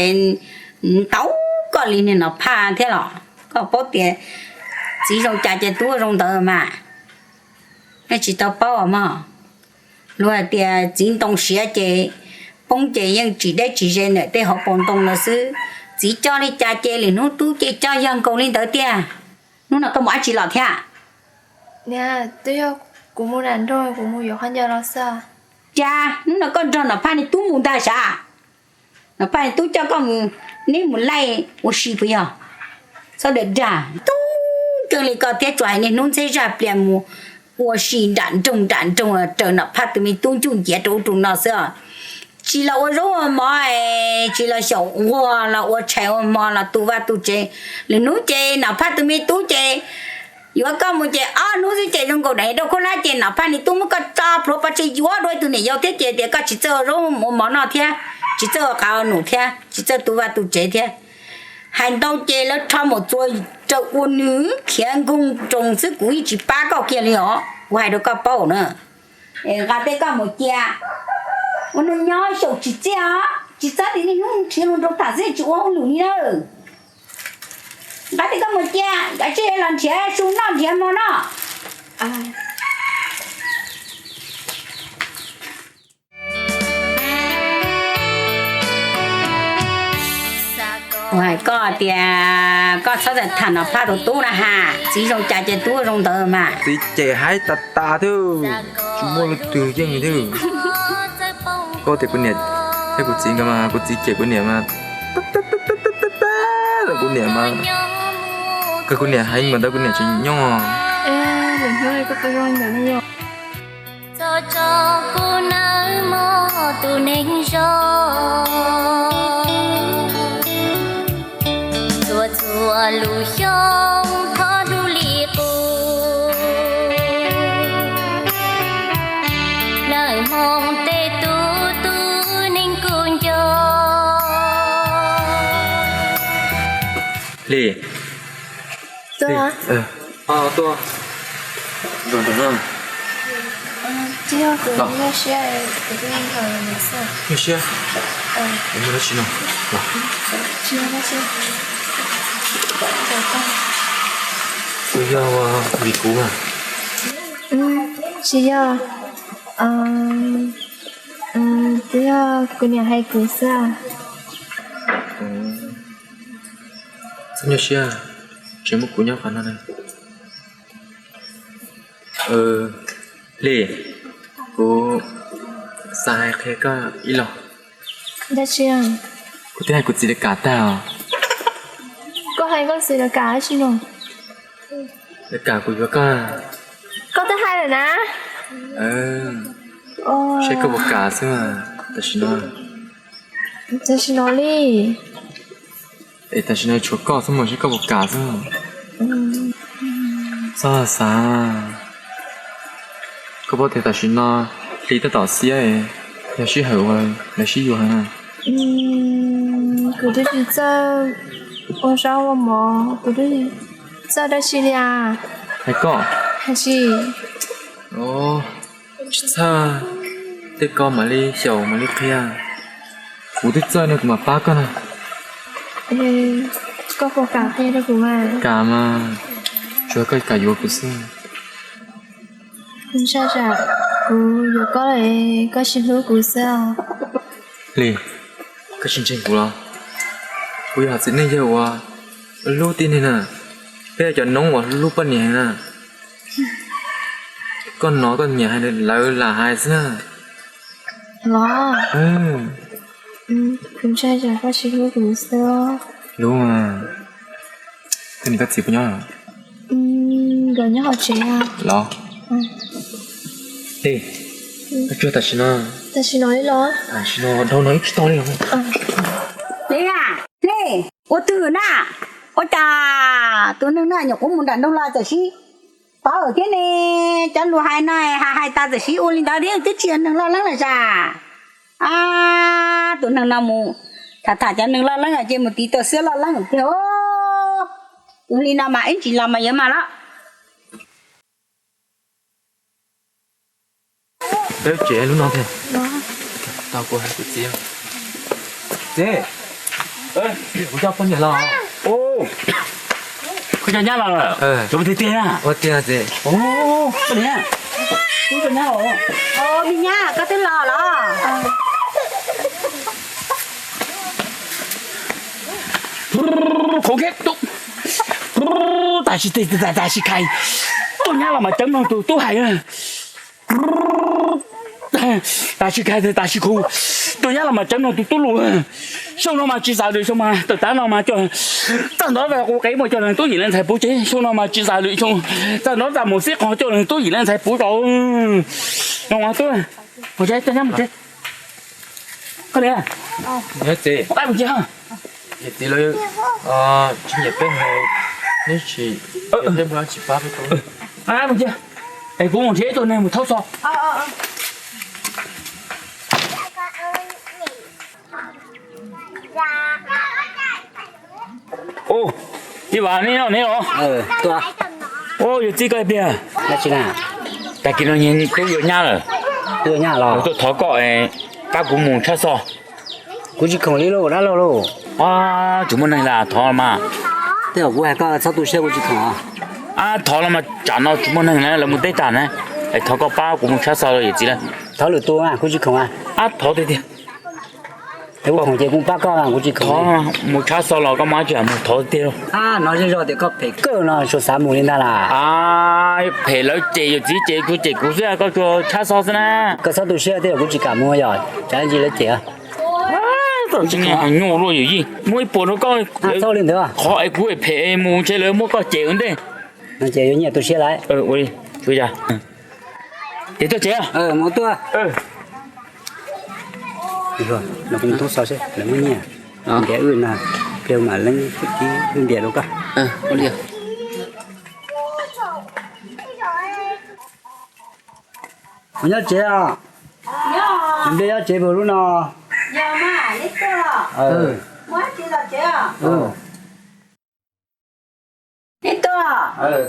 ntaus koj li niag Nom Phaj thiab los? Koj paub tias txiv zoo cas ces tub zoo ntawd mas. Nej tsis tau paub mog. Luag hais tias txiv ntoo siav ces poob ces yeej tsis deb tsis ze ntawm tej hauv paus ntoo no xwb. Txiv coj li cas ces lwm hnub tub ces coj yog nkaus li ntawd tiag. Hnub no koj mus dab tsi los thiab? Niam, twb yog kuv mus nram nroog, kuv mus yuav qhov ncauj los xwb. Cas hnub no koj nrog Nom Phaj niag tub mus ntag sav? Nom Phaj niag tub coj koj mus, neb mus laij ua si puas yog? Txhob dag dag, tub kawg li koj thiab, tsuas hais niaj hnub ntxheb zaj plias mus ua si nram nroog nram nroog raws Nom Phaj tus me tub ncuj nciav rau ub rau no xwb os. Tsis los ua zaub ua mov, tsis los xyaum nquag los ua tshais ua hmo los tu vaj tu tsev. Lwm hnub ces Nom Phaj tus me tub ces yuav koj mus ces ob hnub xwb ces zoo nkaus daim rau khaub hlab ces Nom Phaj niag tub muab koj tso plhuav pov tseg yuav dua ib tug niam yau thiab ces tias koj tsis txawj ua zaub ua mov noj thiab, tsis txawj ua qav ua num thiab, tsis txawj tu vaj tu tsev thiab. Hais ntau ces lawv rho maum txuas raws ua nws khiav nkoog nroos xwb, kuv yeej tsis pab koj kiag li os, kuv hais rau koj paub na. Nqa tej koj mus cia, ua no nyob xyaum tsis txiaj os, tsis txhob tias niaj hnub nrhiav luag nraug tham xwb tsis ua hauj lwm li na. Nqa tej koj mus cia, nkawd tsij los nrhiav su noj nrhiav hmo noj. Kuv hais koj tias koj txhob tham Nom Phaj tus tub na has, txiv zoo cas ces tub zoo ntawd mas. Txiv cem haib tas tas thiab, tsis muaj leej twg yeej thiab. Koj tias kuv niam thiab kuv txiv nkawd mas kuv txiv cem kuv niam mas, kuv niam mas, kawg kuv niam heev mas ntawd kuv niam tsis nyob. Txog tso kuv nawb mog tus neeg zoo, txhua txhua lub xyoo thov hlub li qub, lawm hmoov tej tub tub neeg kuj nco. Hli. Tuaj. Tuaj. Nyuaj siab. Muaj dab tsi no? Tsis yog ua vim kuv mas. Tsis yog, twb yog kuv niam hais kuv xwb. Txhob nyuaj siab, tseem muaj kuv nyob qhov no ne. Hli, kuv xav hais qhia koj ib los. Dab tsi? Kuv twb hais kuv txiv lawv kam tag os. Koj hais koj txiv lawv kam dab tsi no? Lawv kam kuv yuav koj. Koj twb hais lawm na. Saib koj puas kam xwb tam sim no. Tam sim no li. Es tam sim no tshuav koj xwb mas saib koj puas kam xwb. Txhob xav. Koj paub tias tam sim no Hli tab tom xiab, yog sij hawm uas lawv sib yuav heev na. Kuv twb tsis txawj ua zaub ua mov, kuv twb tsis txawj dab tsi li as. Hais koj? Hais tsis. Tsis txhawj, tej ko mam li xyaum mam li qhia. Kuv twb txawj ne kuv mam pab koj na. Koj puas kam qhia rau kuv mas? Kam mas, tsuas koj kam yuav kuv xwb. Ntshai tsam kuv yuav koj lawm koj tsis hlub kuv xwb os. Hli, koj tsis ntseeg kuv los? Kuv yog hom txiv neej yawg uas hlub tib neeg na, peb yog cov noob uas hlub poj niam na. Koj hnov koj niam hais lawv lam hais xwb na. Los, kuv ntshai tsam koj tsis hlub kuv xwb. Hlub mas, koj niam koj txiv puas nyob? Nkawd nyob hauv tsev. Los, koj tsuag tam sim no. Tam sim no li los? Tam sim no dhau no ib tsis tau li los. Hli, ua twg na? Ua cas tus neeg no nyuam qhuav mus nram nroog los txawm sib paub thiab ne? Cov lus hais no hais hais tas txawm sib ua li ntawd thiab twb tsis yog neeg loj leeb lawm sas. Tus neeg no mus tham tham cov neeg loj leeb ces mus tiv tau xiab loj leeb tiag. Tus Hli no mas ib ntsis los mas yuav mas los. Peb lub tsev lub no tiag. Tau kuv hais kuv txiv. Txiv, kuv coj poj niam los. Koj coj nyab los lawm? Cov tiag tiag na. Ua tiag txiv. Poj niam, kuv coj nyab los. Me nyab, koj twb los los? Khov khe, tam sim, tam sim khai, tus nyab los mas ceeb no tus tub hais. Tam sim khai, tam sim khuv, tus nyab los mas ceeb no tus tub lus. Xyoo no mas tsis xav lwm xyoo mas tawm tav no mas coj txaj nrov txaj quav qev mus coj leej tub yim leej ntxhais puv tsev. Xyoo no mas tsis xav lwm xyoo, txaj nrov txaj mus xib qho coj leej tub yim leej ntxhais puv zos. No mas tub, mus tsev, coj nyab mus tsev. Koj li, mus qaib mus tsev. Yawm txiv lawv tsis nyiam peb hais, neb tsis, peb muaj dab tsi pab peb tau. Mus tsev, es kuv mus nrhiav ib tug neeg mus thauj xo. Ua, tij Vam, neb nyob ne los? Ua, yawm txiv koj pliag. Tag kis no tub yuav nyab lawm, tuaj thov koj pab kuv mus tshaj xo. Kuv tsis khoom li lauj dab laug lauj. Tsis muaj neeg los thov mas. Tej zaum kuv hais koj txhob tu siab, kuv tsis khoom. Thov los mas tsam no tsis muaj neeg na, lawv mus teb tag na. Es thov koj pab kuv mus tshaj xo yawm txiv lawm. Thov lwm tus, kuv tsis khoom. Thov tiag tiag. Es kuv khoom ces kuv pab koj, kuv tsis khoom. Mus tshaj xo los koj muaj dab tsi mus thov tiag. No zej zog tias koj phem kawg no tsuas xav mus li ntag las. Phem lawv cem yawm txiv, cem kuv, cem kuv xwb, koj tsuas tshaj xo xwb na. Koj txhob tu siab, tej zaum kuv tsis kam mus yog tsam ntsis lawv cem. Tsis nyuaj luaj yawm yij, muaj ib puas rau koj. Qhov es kuv phem mus ntshe lawv muab koj cem ua ntej. Ces yuav nyiaj tu siab lawm. Ua li, ces tuaj tsev. Mus tuaj. No kuv mus thauj xo seb lawv muab nyiaj ntiav wb na, pliag mam leeb tib wb ntiav rau koj. Mus nyob tsev os. Nws npe nyob tsev puas lub no? Neb tuaj.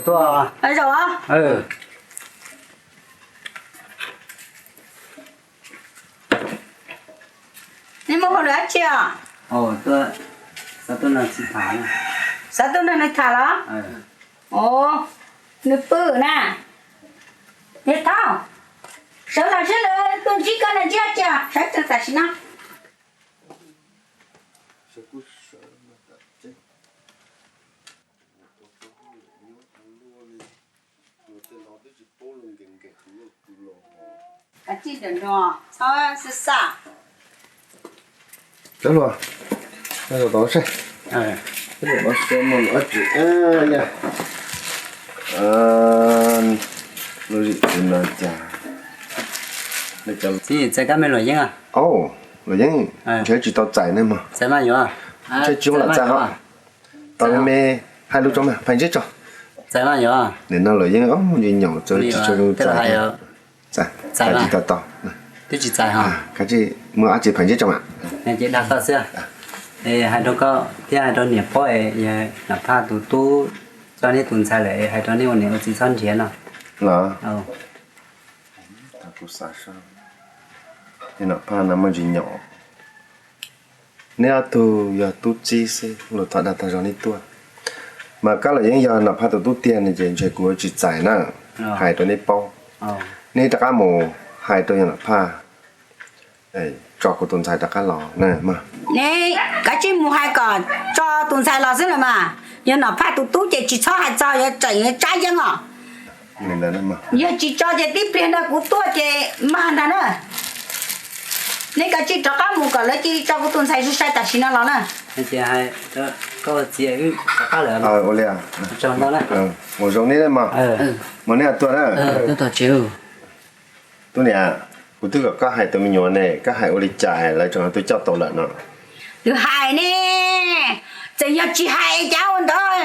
Tuaj. Zaum os. Nej mus hauj lwm dab tsi os? Xav tuaj nrog nws tham los? Os, nws pw na. Niam Thauj, sawv los seb lawv tuaj ntsib koj no ntsib dab tsi os, saib tam sim no. Kav tsij nrog nrog, txhob xwb xaj. Cov hluas, tau seb. Lub zim no cas, txais kab me luam yeeb, luam yeeb, ntshe tsis tau txais ne mog. Ntshe tsis lam txais os. Tau me hais lus tso mas phais ntseb tso. Nim no luam yeeb ntsis nyaum txawv tsis tshua zoo txais. Txais tsis tau tau. Twb tsis txais ho. Kav tsij muab dab tsi phais ntseb tso mas. Ces dag koj xwb. Hais rau koj thiab hais rau niam pog, yog Nom Phaj tus tub coj neb tus ntxhais lawm, hais rau nej ua niam ua txiv txhob nrhiav no. Los, kuv xav, yog Nom Phaj no muaj ntsis nyaum. Neb ob tug yog tub txib xwb, luag thov dag tag zog neb tuaj. Mas kab luam yeeb yog Nom Phaj tus tub tiag no ces ntshe kuv tsis txais na. Hais rau neb paub, neb rov qab mus hais rau yog Nom Phaj tso kuv tus ntxhais rov qab los na mog. Neb kav tsij mus hais kom tso tus ntxhais los xwb los mas. Yog Nom Phaj tus tub ces tsis txhob hais txog yuav tseem yuav tsab yeeb os. Yog tsis tso ces tib pliag ntawd kuv tuaj ces mag ntag na. Neb kav tsij rov qab mus kom lawv cia li tso kuv tus ntxhais sai sai tam sim no los na. Ua li, mus zoo neb mog, mus neb tuaj na. Tub niam, kuv twb kom koj hais tus me nyuam ne, koj hais ua li cas lawv tseem tuaj coj tau lawm no? Twb hais ne, txawm yog tsis hais cas ua ntawd,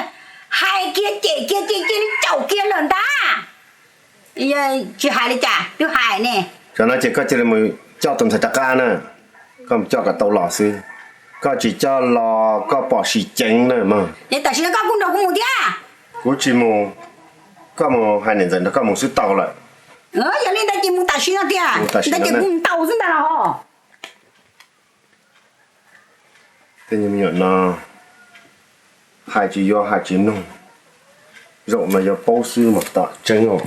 hais kiag cem kiag ces cia li caum kiag lawm ntag. Tsis hais li cas twb hais ne. Tam no ces koj cia li mus coj tus ntxhais rov qab na, koj mus coj kom tau los xwb, koj tsis coj los koj pom tsis ceev na mog. Es tam sim no koj kuj nrog kuv mus thiab. Kuv tsis mus, koj mus hais niam ntxawm nrog koj mus xwb tau lawm. Yog li ntawd ces mus tam sim no tiag, ntawd ces kuv mus tau xwb ntag los. Tej me nyuam no hais tsis yuav hais tsis mloog, zaum no yuav paub xwb mas tom tseeb os.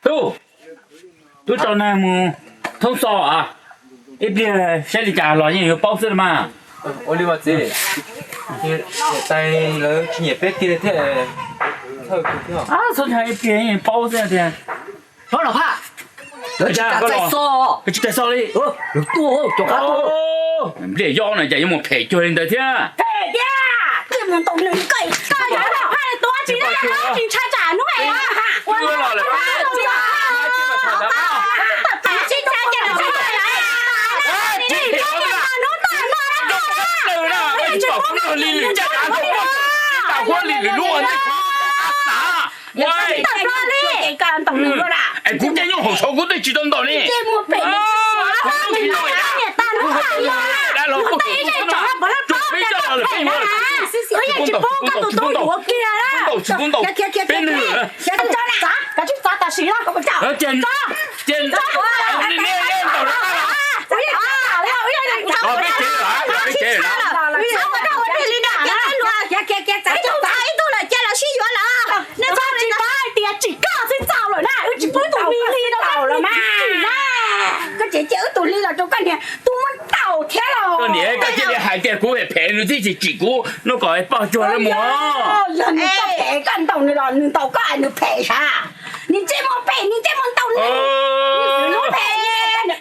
Tub, tub tso neeg mus thoob xo, ib pliag saib li cas los yeej yuav paub xwb los mas. Ua li mas txiv, niam tais lawv tsis nyiam peb kiag thiab. Txhob ntshai, ib pliag yeej paub xwb tiag. Hlob Nom Phaj, lawv tsis kam txais xov. Tsis txais xov li. Lawv tuaj cov qab tuaj. Npliaj yob no cas yuav mus phem cuag li ntawd thiab. Phem tiag, twb mus ntaus nws kawg. Koj yuav Nom Phaj tuaj tsis tsis ntshai tsam hnub Es kuv caij nyob hauv saud kuv twb tsis tau ntaus li. Dab laug, tsis pub ntaus, tsis pub ntaus, tsis pub ntaus, peb nws. Kav tsij txav tam sim no. Ces, ces, peb cev, peb cev. Ib tug lawm cia los sib yuav lawm. Nej tsis paub hais tias tsim koj xwb txaus lawm na, wb tsis pub tus me li rau koj niag txiv na. Koj tseem cia wb tus li los rau koj niag tub muab ntaus thiab los. Koj niam, koj cia li hais tias kuv phem, nws twb tsis tsim kuv no kom pog cuag li mus. Yog nws koj phem koj ntaus nws los nws ntaus koj es nws phem sav? Nws ntsej muag phem, nws ntsej muag ntaus nws. Nws phem,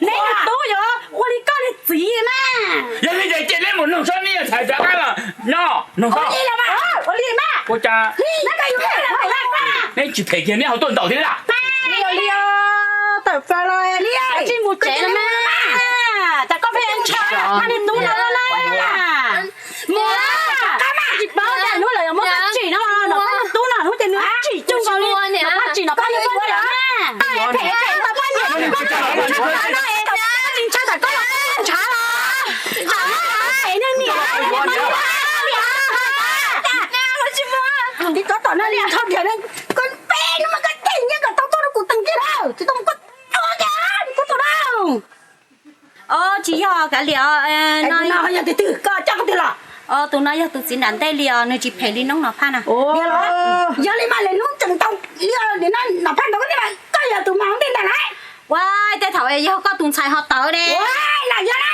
neb tub yuav ua li koj niag txiv mas. Yog li ces cia neb mus noog Sob, neb yuav txhais rov qab los nyob noog Sob. Ua li mas. Ua cas neb tsis phem kiag neb ho tuaj ntaus thiab na? Tawm plaws los tsis mus tsev los mas. Tas koj pheej ntshaw niag tub no na. Mus, tsis paub cas hnub lawv yuav muab koj tsim no, Nom Phaj tub no hnub ces nws tsim cuag nkaus li Nom Phaj tsim Nom Phaj li na. Phem phem tau poj niam, tsis ntshaw tas koj los ntshav los. Phem niag niam. Tib tsob tom no li ntshaw diam, koj peb hnub mas koj ceev nyiaj kom tau tuaj rau kuv teem kiag lawm, tsis tau mus koj tuag kiag, koj tuaj na. Tsis Yog kav liam, no yog tus twg, koj coj tus twg los? Tus no yog tus txiv nram ntej li os, nws tsis phem li noob Nom Phaj na. Yog li mas lwm hnub tseem tau li os, nim no Nom Phaj nrog koj ntej mas koj yog tus mas ntej ntag lauj. Ua, tej thaum yog koj tus ntxhais ho tawv ne. Ua, los yog na.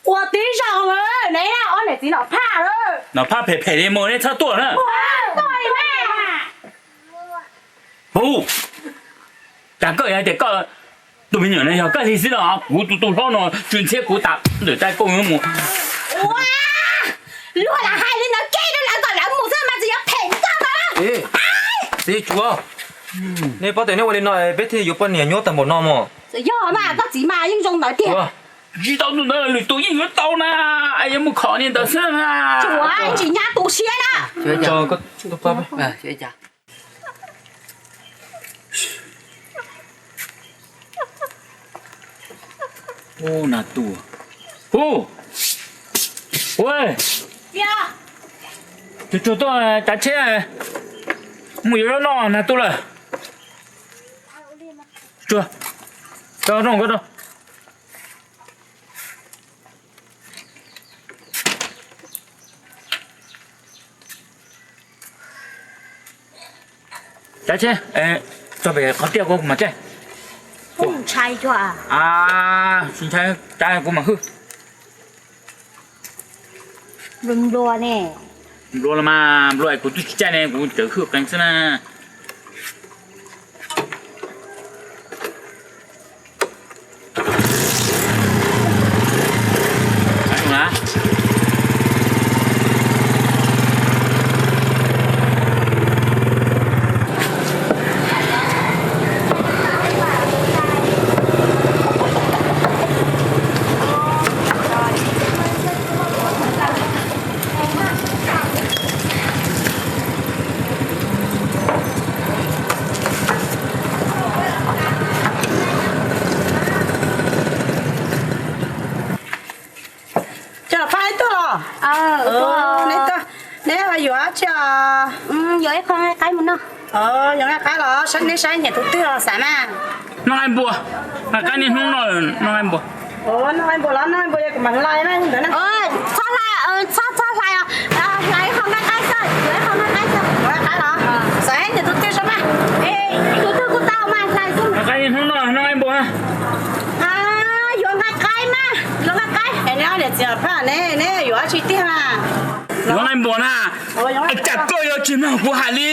Ua tib zoo ne, ob niam txiv Nom Phaj. Nom Phaj phem phem li mus, nej txhob tuaj na. Hu, cas koj hais tias koj tus me nyuam no yog koj li xwb los? Kuv tus tub hlob no tsw ntxhiab kuv tas ntawm tais koj mus. Ua, luag lam hais li ntawd kiag rau lawv kom lawv mus xwb mas tsis yog phem koj ntag. Txiv Tsua, nej paub tias nej ua li no peb thiaj yuav poj niam nyuaj tag npaum no mog. Yog mas koj txiv mas yeej zoo ntawd tiag. Tsis tau tus ntawd lwm tus yeej yuav tau na, es yuav mus khom niag ntawd xwb na. Tsis nyab tu siab na. Hu, hu, tus tsuag tuaj cav tsheb, mus yuav zaub noj nag tu lawm. Tsuag, tso rooj koj rau. Cav tsheb, tso pem qhov tiaj kuv mas tsheb. Kuv ntshai, tsis ntshai, cav kuv mam hwj. Nplua ne. Nplua los mas nplua es kuv twb tsis caij ne, kuv tseem hwj qees xwb na. Coj Phaj tuaj los? Neb ho yuav tsi? Yuav ib qho nqaij qaib mus noj. Yuav nqaij qaib los? Neb saib nyiam tus twg los xav mas. Noj nqaij npua, nqaij qaib niaj hnub noj, noj nqaij npua. Noj nqaij npua los? Noj nqaij npua yog kuv mam hlais na ntawd na. Txhob hlais, txhob, txhob hlais os. Hlais ib qho nqaij qaib xwb, yuav ib qho nqaij qaib xwb. Nqaij qaib los? Xav nyiam tus twg saib mas. Tus twg kuj tau mas hlais xwb. Nqaij qaib niaj hnub noj, noj nqaij npua. Yuav nqaij qaib mas, yuav nqaij qaib. Es neb ob niam txiv Phaj ne, neb yuav dab tsi tiag mas? Yuav nqaij npua na. Cas koj yuav tsis mloog kuv hais li?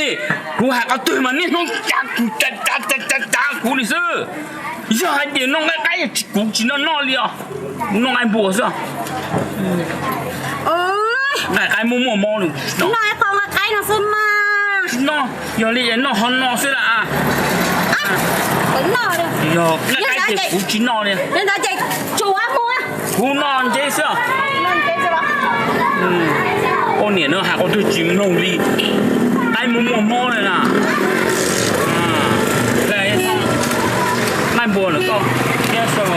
Kuv hais qhov twg mas niaj hnub cav kuv, cav cav cav cav kuv li xwb. Yog hais tias noj nqaij qaib, kuv tsis noj noj li os. Kuv noj nqaij npua xwb. Nqaij qaib muaj muaj mob li. Noj ib qho nqaij qaib no xwb mas. Tsis noj, yog li es noj ho no xwb las. Yog nqaij qaib ces kuv tsis noj li. Kuv noj ntse xwb. Ua niam no hais qhov twg tsis mloog li. Qaib muaj muaj mob li na. Nqaij npua lawm koj thiab sau.